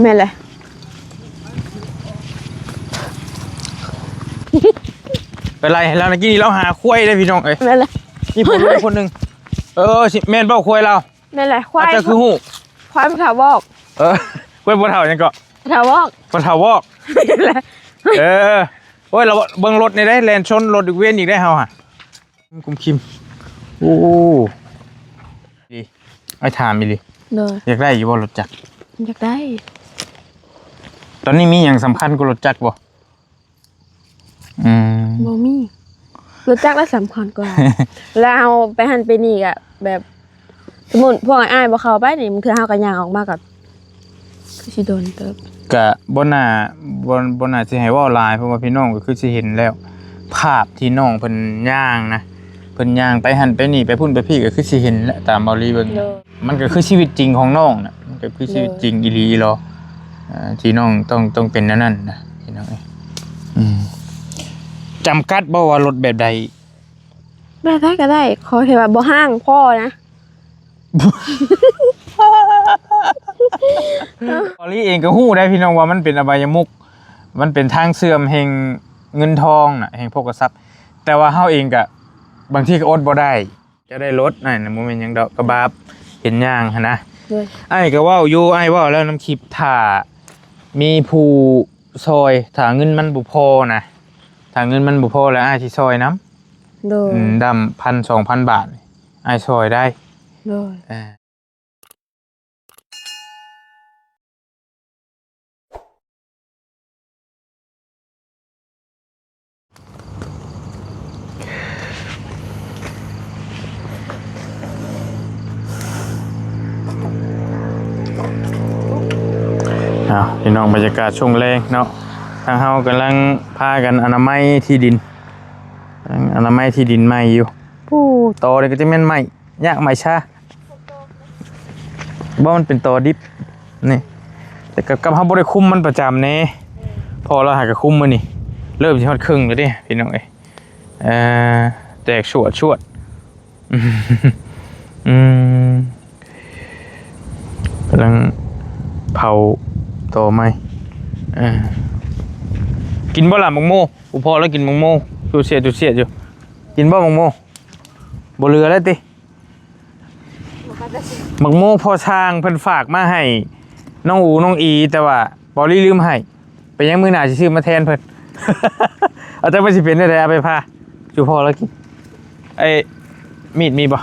ແມ່ນແຫຼະ ໄປໄລ່ໃຫ້ລາວນະ ກີ້ນີ້ລາວຫາຄວາຍເດ້ພີ່ນ້ອງເອີຍ. ແມ່ນແຫຼະ ມີຜູ້ລຸ້ນຄົນໜຶ່ງ ເອີ ຊິແມ່ນບໍ່ຄວາຍລາວ? ແມ່ນແຫຼະ ຄວາຍ ເຈົ້າຄືຮູ້? ຄວາຍພໍ່ເຖົ້າວອກ. ເອີ ຄວາຍພໍ່ເຖົ້າຫຍັງເກາະ? ພໍ່ເຖົ້າວອກ ພໍ່ເຖົ້າວອກ. ເອີ ໂອ້ຍ ລາວເບິ່ງລົດນີ້ໄດ໋ ແລ່ນຊົນລົດອີກເວນອີກໄດ໋ເຮົາຫະ. ກຸມຄິມ ໂອ້ ດີ ອ້າຍຖາມອີ່ຫຼີ ໂດຍ ຢາກໄດ້ຢູ່ບໍ່ລົດຈັກ? ຢາກໄດ້. ຕອນນີ້ມີຫຍັງສຳຄັນກວ່າລົດຈັກບໍ່? ອືມ ບໍ່ມີ. ລົດຈັກລະສຳຄັນກວ່າ ເວລາເຮົາໄປຫັ້ນໄປນີ້ກະແບບ ສົມມຸດພວກອ້າຍບໍ່ເຂົ້າໄປນີ້ ບາງເທື່ອເຮົາກໍຍ່າງອອກມາກໍຄືຊິດົນເຕີບ. ກະບໍ່ໜ້າ ບໍ່ ບໍ່ໜ້າຊິໃຫ້ເວົ້າຫຼາຍ ເພາະວ່າພີ່ນ້ອງກໍຄືຊິເຫັນແລ້ວ ພາບທີ່ນ້ອງເພິ່ນຍ່າງນະ ເພິ່ນຍ່າງໄປຫັ້ນໄປນີ້ ໄປພຸ້ນໄປພີ້ ກໍຄືຊິເຫັນແຫຼະ ຕາມເບົາລີເບິ່ງ. ໂດຍ ມັນກໍຄືຊີວິດຈິງຂອງນ້ອງນະ ມັນກໍຄືຊີວິດຈິງອີ່ຫຼີອີ່ຫຼໍ ເອີ ທີ່ນ້ອງຕ້ອງ ຕ້ອງເປັນແນວນັ້ນນະ ພີ່ນ້ອງເອີຍ. ອືມ ຈຳກັດບໍ່ວ່າລົດແບບໃດ? ແບບໃດກໍໄດ້ ຂໍແຕ່ວ່າບໍ່ຮ້າງພໍນະ. ເບົາລີເອງກໍຮູ້ໄດ໋ພີ່ນ້ອງວ່າມັນເປັນອະບາຍະມຸກ ມັນເປັນທາງເຊື່ອມແຫ່ງເງິນທອງນະ ແຫ່ງໂພກະຊັບ ແຕ່ວ່າເຮົາເອງກໍບາງທີກໍອົດບໍ່ໄດ້. ຈະໄດ້ລົດນັ້ນນະ ບໍ່ແມ່ນຫຍັງດອກ ກໍບາບເຫັນຍ່າງຫັ້ນນະ. ໂດຍ ອ້າຍກໍເວົ້າຢູ່ ອ້າຍເວົ້າແລ້ວນຳຄລິບ ຖ້າມີຜູ້ຊ່ອຍ ຖ້າເງິນມັນບໍ່ພໍນະ ຖ້າເງິນມັນບໍ່ພໍແລ້ວອ້າຍຊິຊ່ອຍນຳ. ໂດຍ ອືມ ດຳ ພັນ ສອງພັນບາດ ອ້າຍຊ່ອຍໄດ້. ໂດຍ ເອີ ອ້າວ ພີ່ນ້ອງ ບັນຍາກາດຊ່ວງແລງເນາະ ທາງເຮົາກຳລັງພາກັນອະນາໄມທີ່ດິນ ອະນາໄມທີ່ດິນໃໝ່ຢູ່. ປູ້ ຕໍນີ້ກໍຈະແມ່ນໄມ້ ຍາກໄມ້ຊາ ບໍ່ ມັນເປັນຕໍດິບນີ້ ແຕ່ກັບ ກັບເຮົາບໍ່ໄດ້ຄຸມມັນປະຈຳແດ່ ພໍລາວຫາກະຄຸມມື້ນີ້ ເລີ່ມຊິຮອດເຄິ່ງແລ້ວເດ້ພີ່ນ້ອງເອີຍ. ເອີ ແຕກຊວດໆ ອືມ ກຳລັງເຜົາຕໍໃໝ່. ເອີ ກິນບໍ່ລະໝາກໂມ? ອີ່ພໍ່ລາວກິນໝາກໂມ ຈູດສຽດ ຈູດສຽດຢູ່. ກິນບໍ່ໝາກໂມ? ບໍ່ເຫຼືອແລ້ວຕິ? ໝາກໂມພໍ່ຊ່າງເພິ່ນຝາກມາໃຫ້ນ້ອງອູ ນ້ອງອີ ແຕ່ວ່າເບົາລີລືມໃຫ້ ເປັນຫຍັງມື້ໜ້າຊິຊື້ມາແທນເພິ່ນ. ເອົາ ແຕ່ວ່າຊິເປັນແນວໃດ ເອົາໄປຜ່າສູ່ພໍ່ລາວກິນ. ໄອ້ມີດມີບໍ່?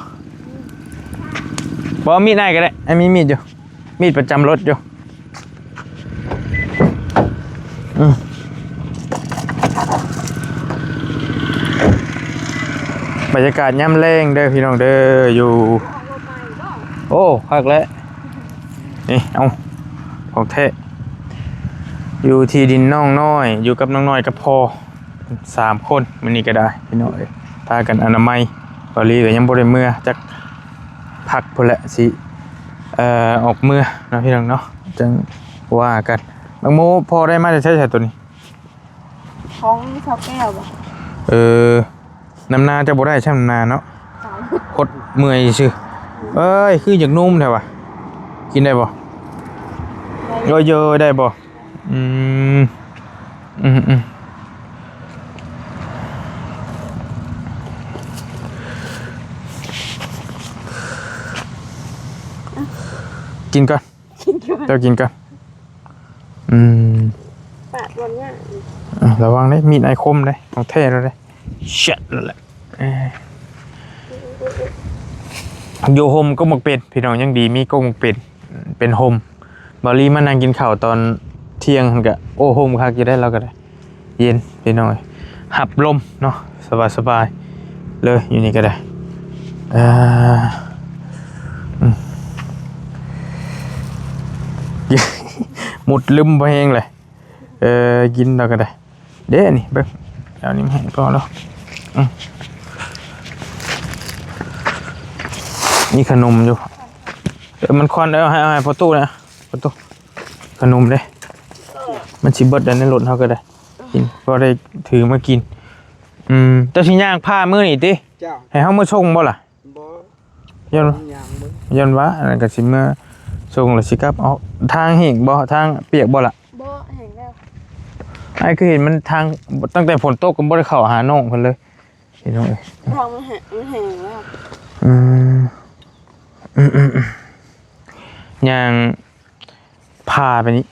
ບໍ່ ມີດອ້າຍກໍໄດ້ ອ້າຍມີມີດຢູ່ ມີດປະຈຳລົດຢູ່. ອືມ ບັນຍາກາດຍາມແລງເດີພີ່ນ້ອງເດີ ຢູ່ ໂອ້ ຄັກແຫຼະ ນີ້ ເອົາ ຂອງແທ້ ຢູ່ທີ່ດິນນ້ອງນ້ອຍ ຢູ່ກັບນ້ອງນ້ອຍກັບພໍ່ ສາມຄົນ ມື້ນີ້ກໍໄດ້ພີ່ນ້ອງເອີຍ ພາກັນອະນາໄມ. ເບົາລີກໍຍັງບໍ່ໄດ້ເມືອ ຈັກພັກພຸ້ນແຫຼະ ຊິ ເອີ ອອກເມືອເນາະພີ່ນ້ອງເນາະ ຈັ່ງວ່າກັນ. ໝາກໂມພໍ່ໄດ້ມາແຕ່ໃສຊະໂຕນີ້? ຂອງຊາວແກ້ວບໍ່? ເອີ ນຳນາເຈົ້າບໍ່ໄດ້ຊ່ຳນາເນາະ ຄົດເມື່ອຍຊື່. ເອີຍ ຄືຢາກນຸ່ມແທ້ຫວາ ກິນໄດ້ບໍ່? ເອີຍ ເອີຍ ໄດ້ບໍ່? ອືມ ອືມ ອືມ ກິນກ່ອນ ກິນກ່ອນ ເຈົ້າກິນກ່ອນ. ອືມ ປາດບໍ່ຍາກ ອ່ະ ລະວັງເດ້ ມີດອ້າຍຄົມເດ້ ຂອງແທ້ແລ້ວເດ້ ເຊັດແລ້ວແຫຼະ. ເອີ ຢູ່ຮົ່ມກົກໝາກເປັນ ພີ່ນ້ອງ ຍັງດີມີກົກໝາກເປັນ ເປັນຮົ່ມ. ເບົາລີມານັ່ງກິນເຂົ້າຕອນທ່ຽງຫັ້ນກະ ໂອ້ ຮົ່ມຄັກຢູ່ເດ້ ລາວກໍໄດ້ ເຢັນພີ່ນ້ອງເອີຍ ຮັບລົມເນາະ ສະບາຍໆເລີຍ ຢູ່ນີ້ກໍໄດ້. ເອີ ອືມ ມຸດລຶມພໍແຮງເລີຍ. ເອີ ກິນແລ້ວກໍໄດ້ ເດ້ນີ້ ເບິ່ງ ເອົານີ້ມາໃຫ້ພໍ່ລາວ. ອືມ ມີຂະໜົມຢູ່ ເອີ ມັນຄວັນ ເອີ ໃຫ້ ເອົາໃຫ້ພໍ່ຕູ້ນະ ພໍ່ຕູ້ ຂະໜົມເດ້ ມັນຊິເບິດແລ້ວໃນລົດເຮົາກໍໄດ້ ກິນ ພໍໄດ້ຖືມາກິນ. ອືມ ເຈົ້າຊິຍ່າງພາມື້ນີ້ຕິ? ເຈົ້າ ໃຫ້ເຮົາມາສົ່ງບໍ່ລະ? ບໍ່ ຢ້ານ ຍ່າງເບິ່ງ ຢ້ານວ່າ ອັນນັ້ນກໍຊິເມືອ ສົ່ງແລ້ວຊິກັບ. ເອົາ ທາງແຫ້ງບໍ່? ທາງປຽກບໍ່ລະ? ບໍ່ ແຫ້ງແລ້ວ. ອ້າຍຄືເຫັນມັນທາງ ຕັ້ງແຕ່ຝົນຕົກກໍບໍ່ໄດ້ເຂົ້າຫານ້ອງເພິ່ນເລີຍ ພີ່ນ້ອງເອີຍ. ທາງມັນແຫ້ງ ມັນແຫ້ງແລ້ວ. ອືມ ອືມໆໆ ຍ່າງ ພາໄປນີ້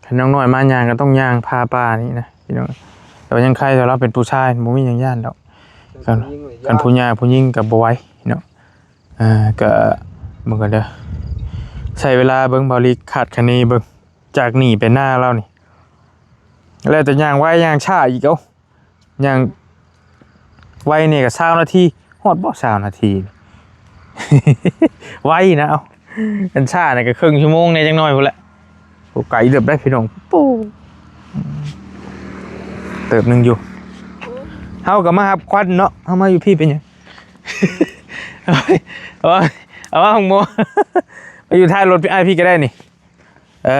ຄັນນ້ອງນ້ອຍມາຍ່າງກໍຕ້ອງຍ່າງພາປ່ານີ້ນະ ພີ່ນ້ອງ. ແຕ່ວ່າຍັງໄຄ ຖ້າລາວເປັນຜູ້ຊາຍ ບໍ່ມີຫຍັງຢ້ານດອກ. ຄັນ ຄັນຜູ້ຍ່າງຜູ້ຍິງກໍບໍ່ໄຫວເນາະ. ອ່າ ກໍເບິ່ງກັນເດີ ໃຊ້ເວລາເບິ່ງ ເບົາລີຄາດຄະເນເບິ່ງ ຈາກນີ້ໄປນາລາວນີ້ ແລ້ວແຕ່ຍ່າງໄວຍ່າງຊ້າອີກ. ເອົ້າ ຍ່າງໄວນີ້ກໍຊາວນາທີ ຮອດບໍ່ ຊາວນາທີ ໄວນະ. ເອົ້າ ຄັນຊ້ານີ້ກໍເຄິ່ງຊົ່ວໂມງແດ່ຈັກໜ້ອຍພຸ້ນແຫຼະ. ໂອ້ ໄກເຕີບໄດ໋ພີ່ນ້ອງ ໂອ້ ເຕີບໜຶ່ງຢູ່. ເຮົາກໍມາຮັບຄວັນເນາະ ເຮົາມາຢູ່ພີ້ເປັນຫຍັງ? ເອົາ ເອົາ ເອົາມາຂອງໂມ ໄປຢູ່ທ້າຍລົດອ້າຍພີ້ກໍໄດ້ນີ້. ເອີ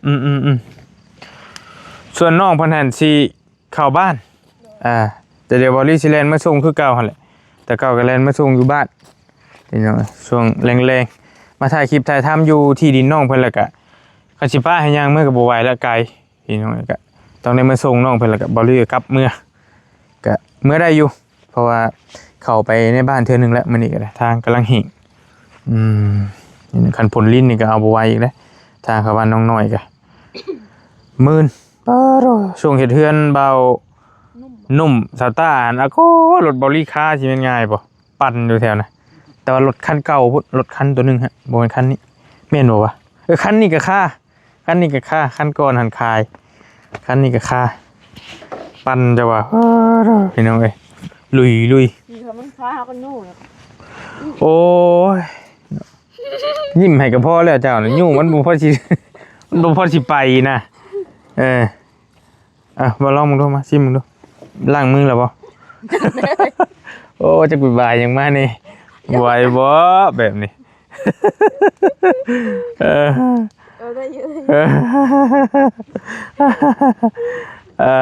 ອືມໆໆ ສ່ວນນ້ອງເພິ່ນຫັ້ນຊິເຂົ້າບ້ານ ອ່າ ແຕ່ດຽວເບົາລີຊິແລ່ນມາສົ່ງຄືເກົ່າຫັ້ນແຫຼະ. ແຕ່ເກົ່າກໍແລ່ນມາສົ່ງຢູ່ບ້ານ ພີ່ນ້ອງ. ຊ່ວງແລງໆ ມາຖ່າຍຄລິບຖ່າຍທຳຢູ່ທີ່ດິນນ້ອງເພິ່ນ ແລ້ວກະຄັນຊິປະໃຫ້ຍ່າງເມືອກໍບໍ່ໄຫວລະ ໄກ ພີ່ນ້ອງ. ກໍຕ້ອງໄດ້ມາສົ່ງນ້ອງເພິ່ນ ແລ້ວກະເບົາລີກໍກັບເມືອ ກະເມືອໄດ້ຢູ່ ເພາະວ່າເຂົ້າໄປໃນບ້ານເທື່ອໜຶ່ງແລ້ວ ມື້ນີ້ກໍໄດ້ ທາງກຳລັງແຫ້ງ. ອືມ ຄັນຝົນລິນນີ້ກໍເອົາບໍ່ໄຫວອີກເດ້ ທາງເຂົ້າບ້ານນ້ອງນ້ອຍກໍມື່ນ. ປາໂທ້ ຊ່ວງເຮັດເຮືອນບ່າວໜຸ່ມ ສາວຕ້າຫັ້ນ ອາໂກ ລົດເບົາລີຄາຊິແມ່ນງ່າຍບໍ່? ປັ່ນຢູ່ແຖວນະ ແຕ່ວ່າລົດຄັນເກົ່າພຸ້ນ ລົດຄັນໂຕໜຶ່ງຫັ້ນ ບໍ່ແມ່ນຄັນນີ້ ແມ່ນບໍ່ວະ? ເອີ ຄັນນີ້ກໍຄາ ຄັນນີ້ກໍຄາ ຄັນກ່ອນຫັ້ນຂາຍ ຄັນນີ້ກໍຄາ ປັ່ນຈະວ່າ ເອີ ພີ່ນ້ອງເອີຍ ລຸຍໆ. ນີ້ກໍມັນຄາເຮົາກໍຍູ້ແລ້ວ. ໂອ້ຍ ຍິ້ມໃຫ້ກໍພໍແລ້ວເຈົ້ານະ ຍູ້ມັນບໍ່ພໍຊິ ມັນບໍ່ພໍຊິໄປນະ. ເອີ ອ່ະ ມາລອງເບິ່ງດູ ມາຊີມເບິ່ງດູ ລ້າງມືແລ້ວບໍ່? ໂອ້ ຈັກໄປບາຍຫຍັງມານີ້ ໄຫວບໍ່ແບບນີ້? ເອີ ເອີ ໄດ້ຢູ່ ເອີ ເອີ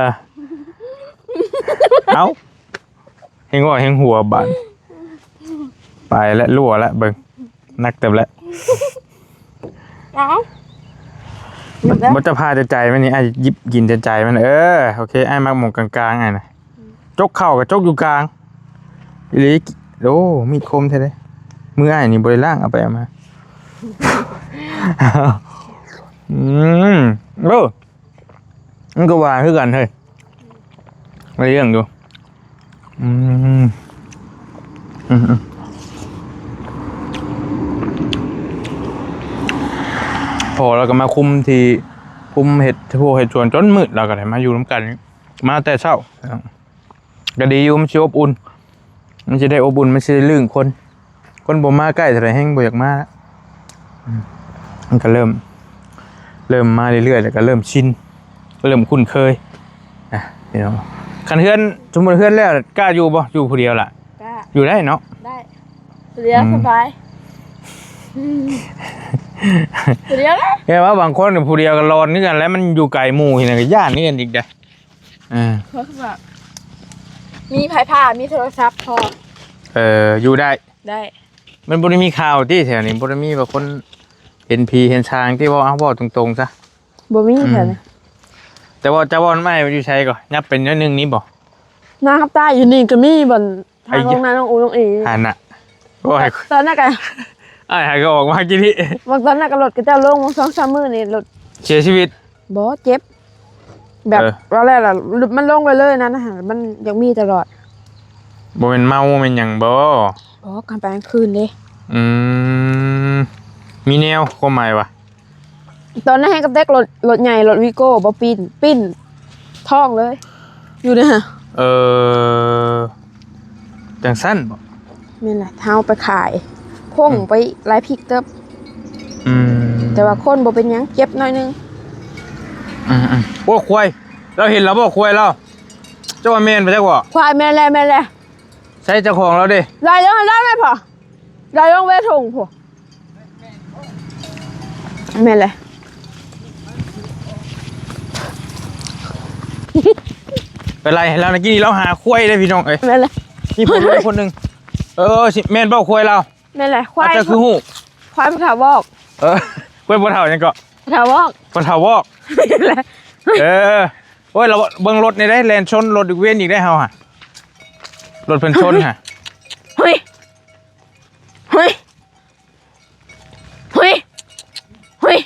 ເອົ້າ ແຮງເວົ້າແຮງຫົວບາດ ໄປແລ້ວ ຮົ່ວແລ້ວ ເບິ່ງ ໜັກເຕີບແລ້ວ. ເອົ້າ ບໍ່ ບໍ່ຈະພາແຕ່ໃຈມັນນີ້ ອ້າຍຫຍິບກິນແຕ່ໃຈມັນ. ເອີ ໂອເຄ ອ້າຍມັກໝ່ອງກາງໆ ອ້າຍນະ. ຈົກເຂົ້າກໍຈົກຢູ່ກາງອີ່ຫຼີ. ໂອ້ ມີດຄົມແທ້ເດ້. ມືອ້າຍນີ້ບໍ່ໄດ້ລ້າງ ເອົາໄປເອົາມາ. ອືມ ເອີ ມັນກໍຫວານຄືກັນເຮີ້ຍ. ໄດ້ເລື່ອງຢູ່. ອືມ ອືມ ອືມ ພໍລາວກໍມາຄຸມທີ່ ຄຸມເຮັດ ພວກເຮັດສວນຈົນມືດ ລາວກໍໄດ້ມາຢູ່ນຳກັນ ມາແຕ່ເຊົ້າ. ກໍດີຢູ່ ມັນຊິອົບອຸ່ນ ມັນຊິໄດ້ອົບອຸ່ນ ມັນຊິໄດ້ລຶ້ງຄົນ. ຄົນບໍ່ມາໃກ້ເທົ່າໃດແຮງບໍ່ຢາກມາ. ອືມ ມັນກໍເລີ່ມ ເລີ່ມມາເລື້ອຍໆ ແລ້ວກໍເລີ່ມຊິນ ເລີ່ມຄຸ້ນເຄີຍນະພີ່ນ້ອງ. ຄັນເຮືອນ ສົມມຸດເຮືອນແລ້ວ ກ້າຢູ່ບໍ່? ຢູ່ຜູ້ດຽວລະ? ກ້າ ຢູ່ໄດ້ເນາະ? ໄດ້ ຜູ້ດຽວ ອືມ ສະບາຍ ຜູ້ດຽວນະ. ແຕ່ວ່າບາງຄົນຜູ້ດຽວກໍລອນຄືກັນແຫຼະ ມັນຢູ່ໄກໝູ່ ເຮັດຫຍັງກໍຢ້ານຄືກັນອີກເດ້. ເອີ ເພາະວ່າມີໄຟຟ້າ ມີໂທລະສັບພ້ອມ. ເອີ ຢູ່ໄດ້ ໄດ້. ມັນບໍ່ໄດ້ມີຂ່າວຕິແຖວນີ້? ບໍ່ໄດ້ມີວ່າຄົນເຫັນຜີເຫັນສາງຕິ? ເວົ້າ ເອົາ ເວົ້າຕົງໆຊະ. ບໍ່ມີ ອືມ ແຖວນີ້. ແຕ່ວ່າເຈົ້າເວົ້ານຳອ້າຍຢູ່ໃສກໍ? ຍັບໄປໜ້ອຍໜຶ່ງນີ້ບໍ່? ນາກັບຕາຢູ່ນີ້ກໍມີ ບ່ອນທາງ ໄອ້ຍະ ລົງນານ້ອງອູນ້ອງເອ. ຫັ້ນນະ. ໂອ້ຍ ຕອນນັ້ນກະ ອ້າຍຫາກໍອອກມາກີ້ນີ້. ບາງຕອນນັ້ນກະລົດຂະເຈົ້າລົງ ສອງສາມມື້ນີ້ລົດ ເສຍຊີວິດ. ບໍ່ ເຈັບ ແບບ ເອີ ວ່າແລ້ວລະ ມັນລົງໄປເລີຍນັ້ນນະ ມັນຍັງມີຕະຫຼອດ. ບໍ່ແມ່ນເມົາແມ່ນຫຍັງບໍ່? ບໍ່ ການໄປກາງຄືນເດ້. ອືມ ມີແນວ ຄວາມໝາຍວ່າ ຕອນນັ້ນແຮງກະເຕັກລົດ ລົດໃຫຍ່ ລົດວີໂກ້ ບໍ່ປີ້ນ ປີ້ນທ້ອງເລີຍ ຢູ່ເນາະ. ເອີ ຈັ່ງຊັ້ນບໍ? ແມ່ນແຫຼະ ເຮົາໄປຂາຍ ພົງ ອືມ ໄປຫຼາຍພິກເຕີບ. ອືມ ແຕ່ວ່າຄົນບໍ່ເປັນຫຍັງ ເຈັບໜ້ອຍໜຶ່ງ. ອືມໆ ໂອ້ ຄວາຍ ລາວເຫັນແລ້ວບໍ່? ຄວາຍລາວ ເຈົ້າວ່າແມ່ນບໍ່? ຈັກບໍ່? ຄວາຍ ແມ່ນແຫຼະ ແມ່ນແຫຼະ. ໃສເຈົ້າຂອງລາວເດ? ໄລ່ລົງ ໄລ່ແມ່ນພໍ ໄລ່ລົງເວທົ່ງພຸ້ນ. ແມ່ນແຫຼະ ໄປໄລ່ໃຫ້ລາວນະ. ກີ້ນີ້ລາວຫາຄວາຍເດ້ພີ່ນ້ອງເອີຍ. ແມ່ນແຫຼະ ມີຜູ້ຄົນໜຶ່ງ. ເອີ ຊິແມ່ນບໍ່ຄວາຍລາວ? ແມ່ນແຫຼະ ຄວາຍ. ເຈົ້າຄືຮູ້? ຄວາຍຜູ້ຖາວອກ. ເອີ ເພິ່ນບໍ່ເຖົ້າຫຍັງເກາະ? ເຖົ້າວອກ ບໍ່ເຖົ້າວອກ. ເອີ ໂອ້ຍ ລະເບິ່ງລົດນີ້ເດ້ ແລ່ນຊົນລົດອີກເວນອີກເດ້ເຮົາຫະ ລົດເພິ່ນຊົນຫະ. ເຮີ້ຍ ເຮີ້ຍ ເຮີ້ຍ ເຮີ້ຍ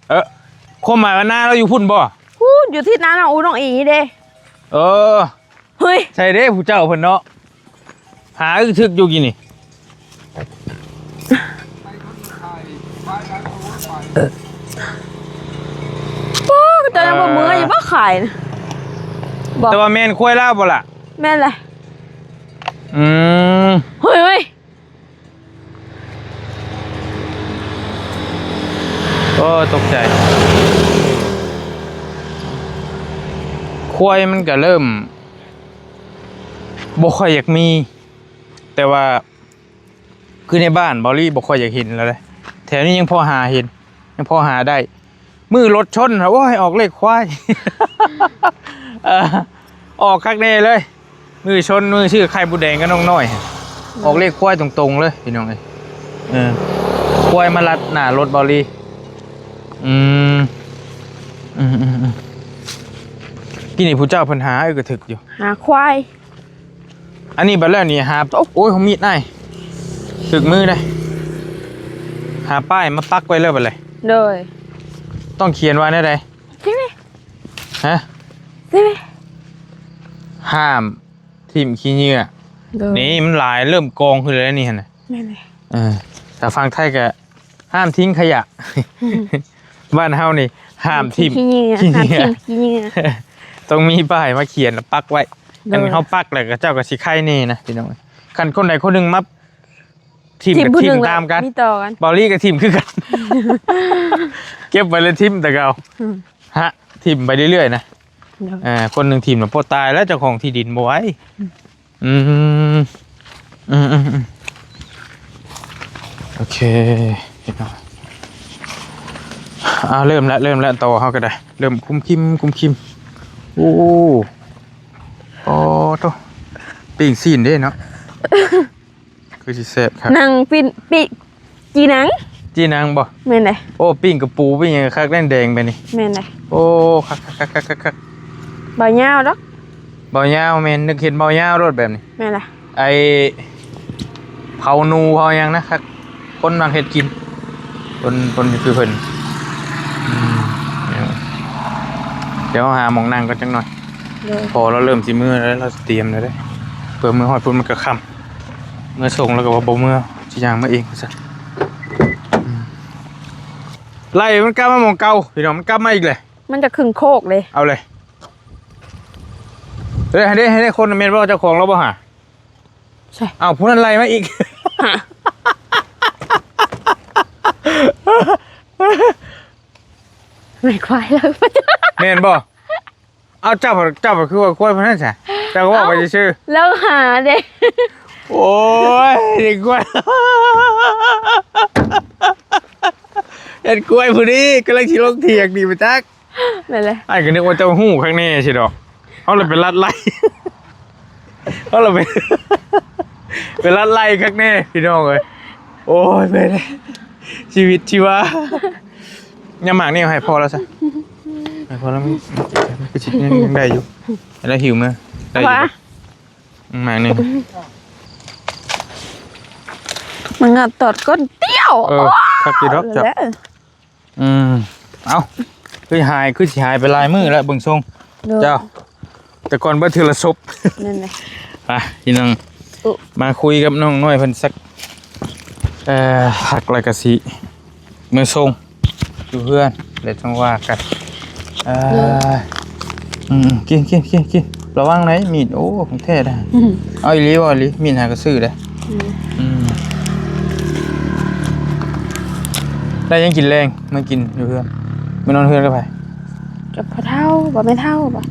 ເອີ ຄວາມໝາຍວ່ານາລາວຢູ່ພຸ້ນບໍ່? ພຸ້ນ ຢູ່ທິດນານ້ອງອູນ້ອງອີເດ້. ເອີ ເຮີ້ຍ ໃຊ່ເດ້ຜູ້ເຈົ້າເພິ່ນເນາະ ຫາອຶກທຶກຢູ່ກີ້ນີ້. ໂອ້ ເຈົ້າຍັງບໍ່ເມືອຢູ່ບໍ່ຂາຍນະ? ບໍ່ ແຕ່ວ່າແມ່ນຄວາຍລາວບໍ່ລະ? ແມ່ນແຫຼະ. ອືມ ເຮີ້ຍ ເຮີ້ຍ ໂອ້ ຕົກໃຈ. ຄວາຍມັນກະເລີ່ມບໍ່ຄ່ອຍຢາກມີ ແຕ່ວ່າຄືໃນບ້ານເບົາລີບໍ່ຄ່ອຍຢາກເຫັນແລ້ວເດ້ ແຖວນີ້ຍັງພໍຫາເຫັນ ຍັງພໍຫາໄດ້. ມື້ລົດຊົນ ໂອ້ຍ ອອກເລກຄວາຍ ເອີ ອອກຄັກແນ່ເລີຍ. ມື້ຊົນ ມື້ຊື້ໄຂ່ມົດແດງກັບນ້ອງນ້ອຍ ອອກເລກຄວາຍຕົງໆເລີຍພີ່ນ້ອງເອີຍ. ເອີ ຄວາຍມາລັດໜ້າລົດເບົາລີ. ອືມ ອືມໆ ກີ້ນີ້ຜູ້ເຈົ້າເພິ່ນຫາເອີກະຖືກຢູ່ ຫາຄວາຍ. ອັນນີ້ບັດແລ້ວນີ້ຫາ ໂອ້ຍ ມີດອ້າຍ ຖືກມືເດ້. ຫາປ້າຍມາປັກໄວ້ເລີຍບັດແລ້ວ. ໂດຍ ຕ້ອງຂຽນວ່າແນວໃດ? ຊິເວ ຮະ? ຊິເວ ຫ້າມຖິ້ມຂີ້ເຫຍື້ອ. ໂດຍ ນີ້ມັນຫຼາຍ ເລີ່ມກອງຂຶ້ນແລ້ວນີ້ຫັ້ນນະ. ແມ່ນເລີຍ ເອີ ຖ້າຝັ່ງໄທກະຫ້າມຖິ້ມຂະຫຍະ. ບ້ານເຮົານີ້ຫ້າມຖິ້ມ ຫ້າມຖິ້ມຂີ້ເຫຍື້ອ ຂີ້ເຫຍື້ອ ຫ້າມຖິ້ມຂີ້ເຫຍື້ອ ຕ້ອງມີປ້າຍມາຂຽນແລ້ວປັກໄວ້. ໂດຍ ອັນເຮົາປັກແລ້ວເຂົາເຈົ້າກະຊິໄຄແນ່ນະພີ່ນ້ອງ. ຄັນຄົນໃດຄົນໜຶ່ງມາ ຖິ້ມ ຖິ້ມ ກໍ ຖິ້ມ ຕາມກັນ ມີຕໍ່ກັນ. ເບົາລີກໍຖິ້ມຄືກັນ ເກັບໄວ້ແລ້ວຖິ້ມແຕ່ເກົ່າ. ອືມ ຫະ ຖິ້ມໄປເລື້ອຍໆນະ. ໂດຍ ເອີ ຄົນໜຶ່ງຖິ້ມແລ້ວບໍ່ຕາຍແລ້ວ ເຈົ້າຂອງທີ່ດິນບໍ່ໄຫວ. ອືມ ອືມໆໆ ໂອເຄ ເອົາ ເລີ່ມແລ້ວ ເລີ່ມແລ້ວ ຕໍ່ເຮົາກໍໄດ້ ເລີ່ມຄຸມຄິມ ຄຸມຄິມ. ໂອ້ ໂອ້ໂທ້ ປີ້ງຊີ້ນເດ້ເນາະ. ຄືຊິແຊບຄັກ. ໜັງປີ້ງ ປີ້ງ ຈີ່ໜັງ ຈີ່ໜັງບໍ່? ແມ່ນເດ້. ໂອ້ ປີ້ງກະປູ ປີ້ງຫຍັງຄັກແດງໆແບບນີ້. ແມ່ນເດ້. ໂອ້ ຄັກໆໆໆໆ. ເບົາຍາວດອກ ເບົາຍາວ. ແມ່ນ ນຶກເຫັນເບົາຍາວໂລດແບບນີ້. ແມ່ນລະ. ໄອ້ເຜົາໜູເຜົາຫຍັງນະ ຄັກ. ຄົນມັກເຮັດກິນ ຄົນ ຄົນຄືເພິ່ນ. ອືມ ດຽວຫາໝ່ອງນັ່ງກ່ອນຈັກໜ່ອຍ. ໂດຍ ພໍລາວເລີ່ມຊິເມືອແລ້ວ ລາວຊິຕຽມແລ້ວເດ້. ເພື່ອເມືອຮອດພຸ້ນມັນກະຄ່ຳ ເມືອສົ່ງລາວກະວ່າບໍ່ເມືອ ຊິຍ່າງມາເອງວ່າຊັ້ນ. ອືມ ໄລ່ມັນກັບມາໝ່ອງເກົ່າພີ່ນ້ອງ ມັນກັບມາອີກແຫຼະ. ມັນຈະຄຶງໂຄກເດ້. ເອົາເລີຍ ເອີ ໃຫ້ເດ້ ໃຫ້ເດ້. ຄົນແມ່ນບໍ່ ເຈົ້າຂອງລາວບໍ່ຫາ? ໃຊ່ ເອົາ ຜູ້ນັ້ນໄລ່ມາອີກ. ຫາ ແມ່ນຄວາຍລາວ ແມ່ນບໍ່? ເອົາ ເຈົ້າ ເຈົ້າຄືວ່າຄວາຍຜູ້ນັ້ນຊະ ເຈົ້າກໍເວົ້າໄປຊື່ໆ. ລາວຫາເດ້. ໂອ້ຍ ເດັກຄວາຍ ເດັກຄວາຍຜູ້ນີ້ກຳລັງຊິລົງຖຽງນີ້ ບໍ່ຈັກ. ແມ່ນແຫຼະ. ອ້າຍກໍນຶກວ່າເຈົ້າຮູ້ຄັກແນ່ຊິດອກ. ເຮົາລະໄປລັດໄລ່ ເຮົາລະໄປ ໄປລັດໄລ່ຄັກແນ່ພີ່ນ້ອງເອີຍ. ໂອ້ຍ ໄປເດ້ ຊີວິດຊີວາ. ຍາມໝາກນີ້ເອົາໃຫ້ພໍ່ລາວຊະ ໃຫ້ພໍ່ລາວ. ມັນ ມັນຄືຊິຍັງ ຍັງໄດ້ຢູ່ ໃຫ້ລາວຫິວເມືອໄດ້ຢູ່. ໝາກນີ້ ມັນງາດຕອດກົ້ນຕຽວ. ເອີ ໂອ້ຍ ຄັກຢູ່ດອກເຈົ້າ. ອືມ ເອົ້າ ຄືຫາຍ ຄືຊິຫາຍໄປຫຼາຍມື້ແລ້ວເບິ່ງຊົງ. ໂດຍ ເຈົ້າ ແຕ່ກ່ອນເບິດເທື່ອລະສົບ. ນັ້ນແຫຼະ. ໄປພີ່ນ້ອງ ມາຄຸຍກັບນ້ອງນ້ອຍເພິ່ນສັກ ເອີ ພັກແລ້ວກະຊິເມືອສົ່ງຢູ່ເຮືອນ ແລ້ວຈັ່ງວ່າກັນ. ເອີ ໂດຍ ອືມ ກິນ ກິນ ກິນ ກິນ. ລະວັງໄດ໋ມີດ ໂອ້ ຂອງແທ້ໄດ໋. ອືມ ເອົາອີ່ຫຼີບໍ່ ອີ່ຫຼີ ມີດຫາກະຊື້ໄດ໋. ອືມ ອືມ ໄດ້ຫຍັງກິນແລງ ມາກິນຢູ່ເຮືອນ ມານອນເຮືອນກັບໃຜ? ກັບພໍ່ເຖົ້າ ບໍ່ແມ່ເຖົ້າບໍ່.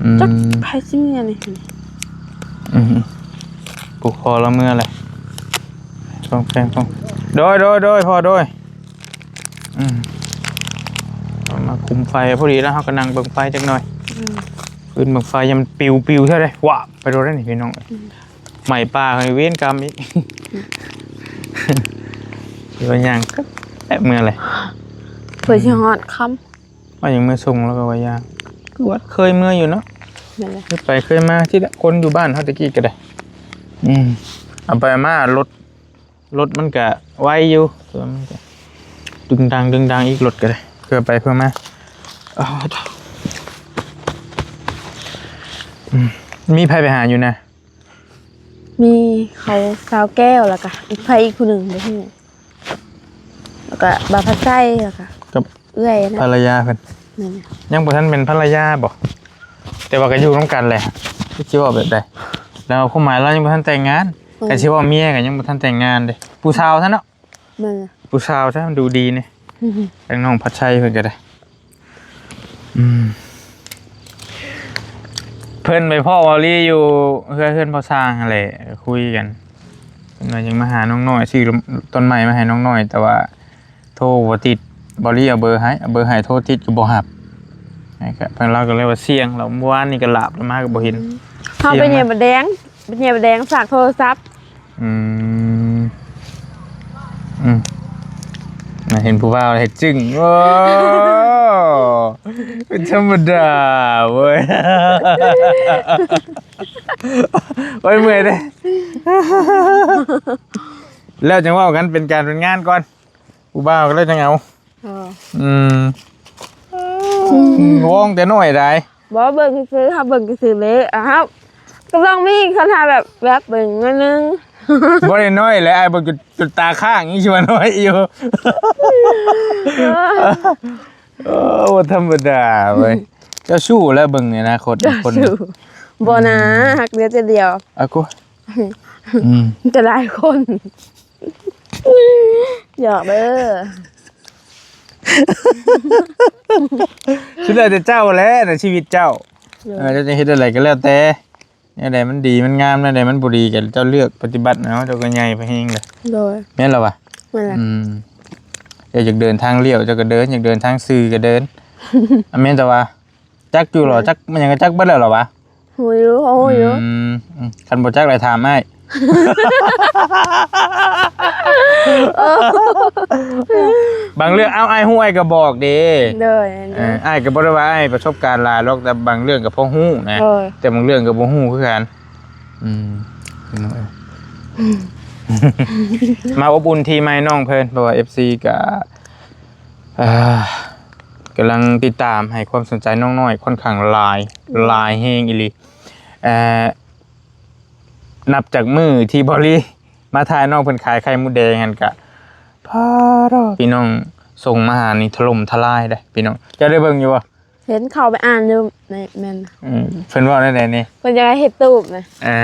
ອືມ ຈັກໃຜຊິເມືອນີ້. ອືມ ຜູ້ພໍ່ລາວເມືອແຫຼະ. ໂດຍ ໂດຍ ໂດຍ ພໍ່ ໂດຍ. ອືມ ເອົາມາຄຸມໄຟພໍດີແລ້ວ ເຮົາກໍນັ່ງເບິ່ງໄຟຈັກໜ່ອຍ. ອືມ ຄືນເບິ່ງໄຟ ຍາມມັນປິວໆ ເທື່ອໃດ ວາບໄປໂດນໄດ໋ນີ້ພີ່ນ້ອງ. ອືມ ໄໝ້ປ່າໃຫ້ເວນກຳອີກ. ອືມ ຊິວ່າຫຍັງ ໂອ້ ແປະເມືອແຫຼະ ເພື່ອຊິຮອດຄ່ຳ ວ່າຍັງເມືອສົ່ງ ແລ້ວກໍວ່າຢ່າງ ຄືວ່າເຄີຍເມືອຢູ່ເນາະ ແມ່ນແຫຼະ ເຄີຍໄປເຄີຍມາ ທີ່ລະ ຄົນຢູ່ບ້ານເຮົາແຕ່ກີ້ກໍໄດ້ ອືມ ເອົາໄປເອົາມາລົດ ລົດມັນກະໄວຢູ່ ແຕ່ວ່າມັນກະດຶງດັງ ດຶງດັງອີກ ລົດກະໄດ້ ເພື່ອໄປເພື່ອມາ ອ້າວ ອືມ ມີໃຜໄປຫາຢູ່ນະ? ມີເຂົາສາວແກ້ວ ແລ້ວກະອີກໃຜອີກຜູ້ໜຶ່ງບໍ່ຮູ້ ແລ້ວກະບ່າວພັດໄຊ ແລ້ວກະ ກັບ ເອື້ອຍນະ ພັນລະຍາເພິ່ນ ແມ່ນ ຍັງບໍ່ທັນເປັນພັນລະຍາບໍ? ແຕ່ວ່າກໍຢູ່ນຳກັນແຫຼະ ຊິເວົ້າແບບໃດ? ແລ້ວຄວາມໝາຍລາວຍັງບໍ່ທັນແຕ່ງງານ ອືມ ກໍຊິເວົ້າເມຍກໍຍັງບໍ່ທັນແຕ່ງງານເດ້ ຜູ້ສາວຊະເນາະ ແມ່ນ ຜູ້ສາວຊະ ມັນດູດີນີ້ ທາງນ້ອງພັດໄຊເພິ່ນກໍໄດ້ ອືມ ເພິ່ນໄປພໍ້ເວົ້າລີຢູ່ເຮືອນ ເຮືອນພໍ່ຊ່າງຫັ້ນແຫຼະ ກໍຄຸຍກັນ ເພິ່ນວ່າຍັງມາຫານ້ອງນ້ອຍ ຊື້ຕົ້ນໄມ້ມາໃຫ້ນ້ອງນ້ອຍ ແຕ່ວ່າ ໂທບໍ່ຕິດ ບໍ່ລີເອົາເບີໃຫ້ ເອົາເບີໃຫ້ໂທຕິດກໍບໍ່ຮັບ ນັ້ນກໍ ທາງລາວກໍເລີຍວ່າສ່ຽງ ແລ້ວມື້ວານນີ້ກໍຫຼາບ ແລ້ວມາກໍບໍ່ເຫັນ ອືມ ເຮົາໄປແຍ່ມະແດງ ໄປແຍ່ມະແດງ ສາກໂທລະສັບ ອືມ ອືມ ນະ ເຫັນຜູ້ບ່າວເຮັດຈຶ້ງ ໂອ້ ເປັນທຳມະດາເວີຍ ໂອ້ຍ ເມື່ອຍເດ້ ແລ້ວຈັ່ງເວົ້າກັນເປັນການເປັນງານກ່ອນ ຜູ້ບ່າວກໍເລີຍຈັ່ງເອົາ ເອີ ອືມ ອືມ ວອງແຕ່ນ້ອຍໄດ໋ ບໍ່ ເບິ່ງຊື່ໆ ເຮົາເບິ່ງຊື່ໆເດ້ ອ້າວ ກໍຕ້ອງມີຄັນຫາແບບ ແວບເບິ່ງໜ້ອຍໜຶ່ງ ບໍ່ໄດ້ນ້ອຍແຫຼະ ອ້າຍເບິ່ງຈົນ ຈົນຕາຄ້າງ ຍັງຊິວ່ານ້ອຍຢູ່ ເອີ ໂອ້ ບໍ່ທຳມະດາເວີຍ ເຈົ້າຊູ້ແລ້ວ ເບິ່ງໃນອະນາຄົດ ເຈົ້າ ຄົນ ບໍ່ນາ ອືມ ຮັກດຽວໃຈດຽວ ອາ ໂກ ອືມ ມີແຕ່ຫຼາຍຄົນ ຫຍອກເດີ ສຸດແລ້ວແຕ່ເຈົ້າແຫຼະ ໃນຊີວິດເຈົ້າ ໂດຍ ເອີ ເຈົ້າຈະເຮັດແນວໃດກໍແລ້ວແຕ່ ແນວໃດມັນດີມັນງາມ ແນວໃດມັນບໍ່ດີກໍເຈົ້າເລືອກປະຕິບັດເອົາ ເຈົ້າກໍໃຫຍ່ພໍແຮງແຫຼະ ໂດຍ ແມ່ນລະວະ? ແມ່ນລະ ອືມ ເຈົ້າຢາກເດີນທາງລ້ຽວເຈົ້າກໍເດີນ ຢາກເດີນທາງຊື່ກໍເດີນ ອາ ແມ່ນແຕ່ວ່າ ຈັກຢູ່ຫຼໍ? ຈັກ ມັນຫຍັງກໍຈັກເບິດແລ້ວຫຼໍວະ? ຮູ້ຢູ່ ພໍຮູ້ຢູ່ ອືມ ອືມ ຄັນບໍ່ຈັກແລ້ວຖາມອ້າຍ ບາງເລື່ອງ ເອົ້າ ອ້າຍຮູ້ອ້າຍກໍບອກເດ້ ໂດຍ ເອີ ອ້າຍກໍບໍ່ໄດ້ວ່າອ້າຍປະສົບການຫຼາຍຫຼອກ ແຕ່ບາງເລື່ອງກໍພໍຮູ້ນະ ໂດຍ ແຕ່ບາງເລື່ອງກໍບໍ່ຮູ້ຄືກັນ ອືມ ມາອົບອຸ່ນທີ່ໃໝ່ນ້ອງເພິ່ນ ເພາະວ່າເອັຟຊີກໍ ອ່າ ກຳລັງຕິດຕາມໃຫ້ຄວາມສົນໃຈນ້ອງນ້ອຍຂ້ອນຂ້າງຫຼາຍ ອືມ ຫຼາຍແຮງອີ່ຫຼີ ເອີ ນັບຈາກມື້ທີ່ບໍລີມາຖ່າຍນ້ອງເພິ່ນຂາຍໄຂ່ມົດແດງຫັ້ນກະ ປາດໂທ້ ພີ່ນ້ອງສົ່ງມາຫານີ້ຖະຫຼົ່ມທະລາຍເດ້ພີ່ນ້ອງ ເຈົ້າໄດ້ເບິ່ງຢູ່ບໍ່? ເຫັນເຂົ້າໄປອ່ານຢູ່ ແມ່ນ ອືມ ເພິ່ນເວົ້າແນວໃດນີ້? ເພິ່ນຢາກໃຫ້ເຮັດຕູບນະ ເອີ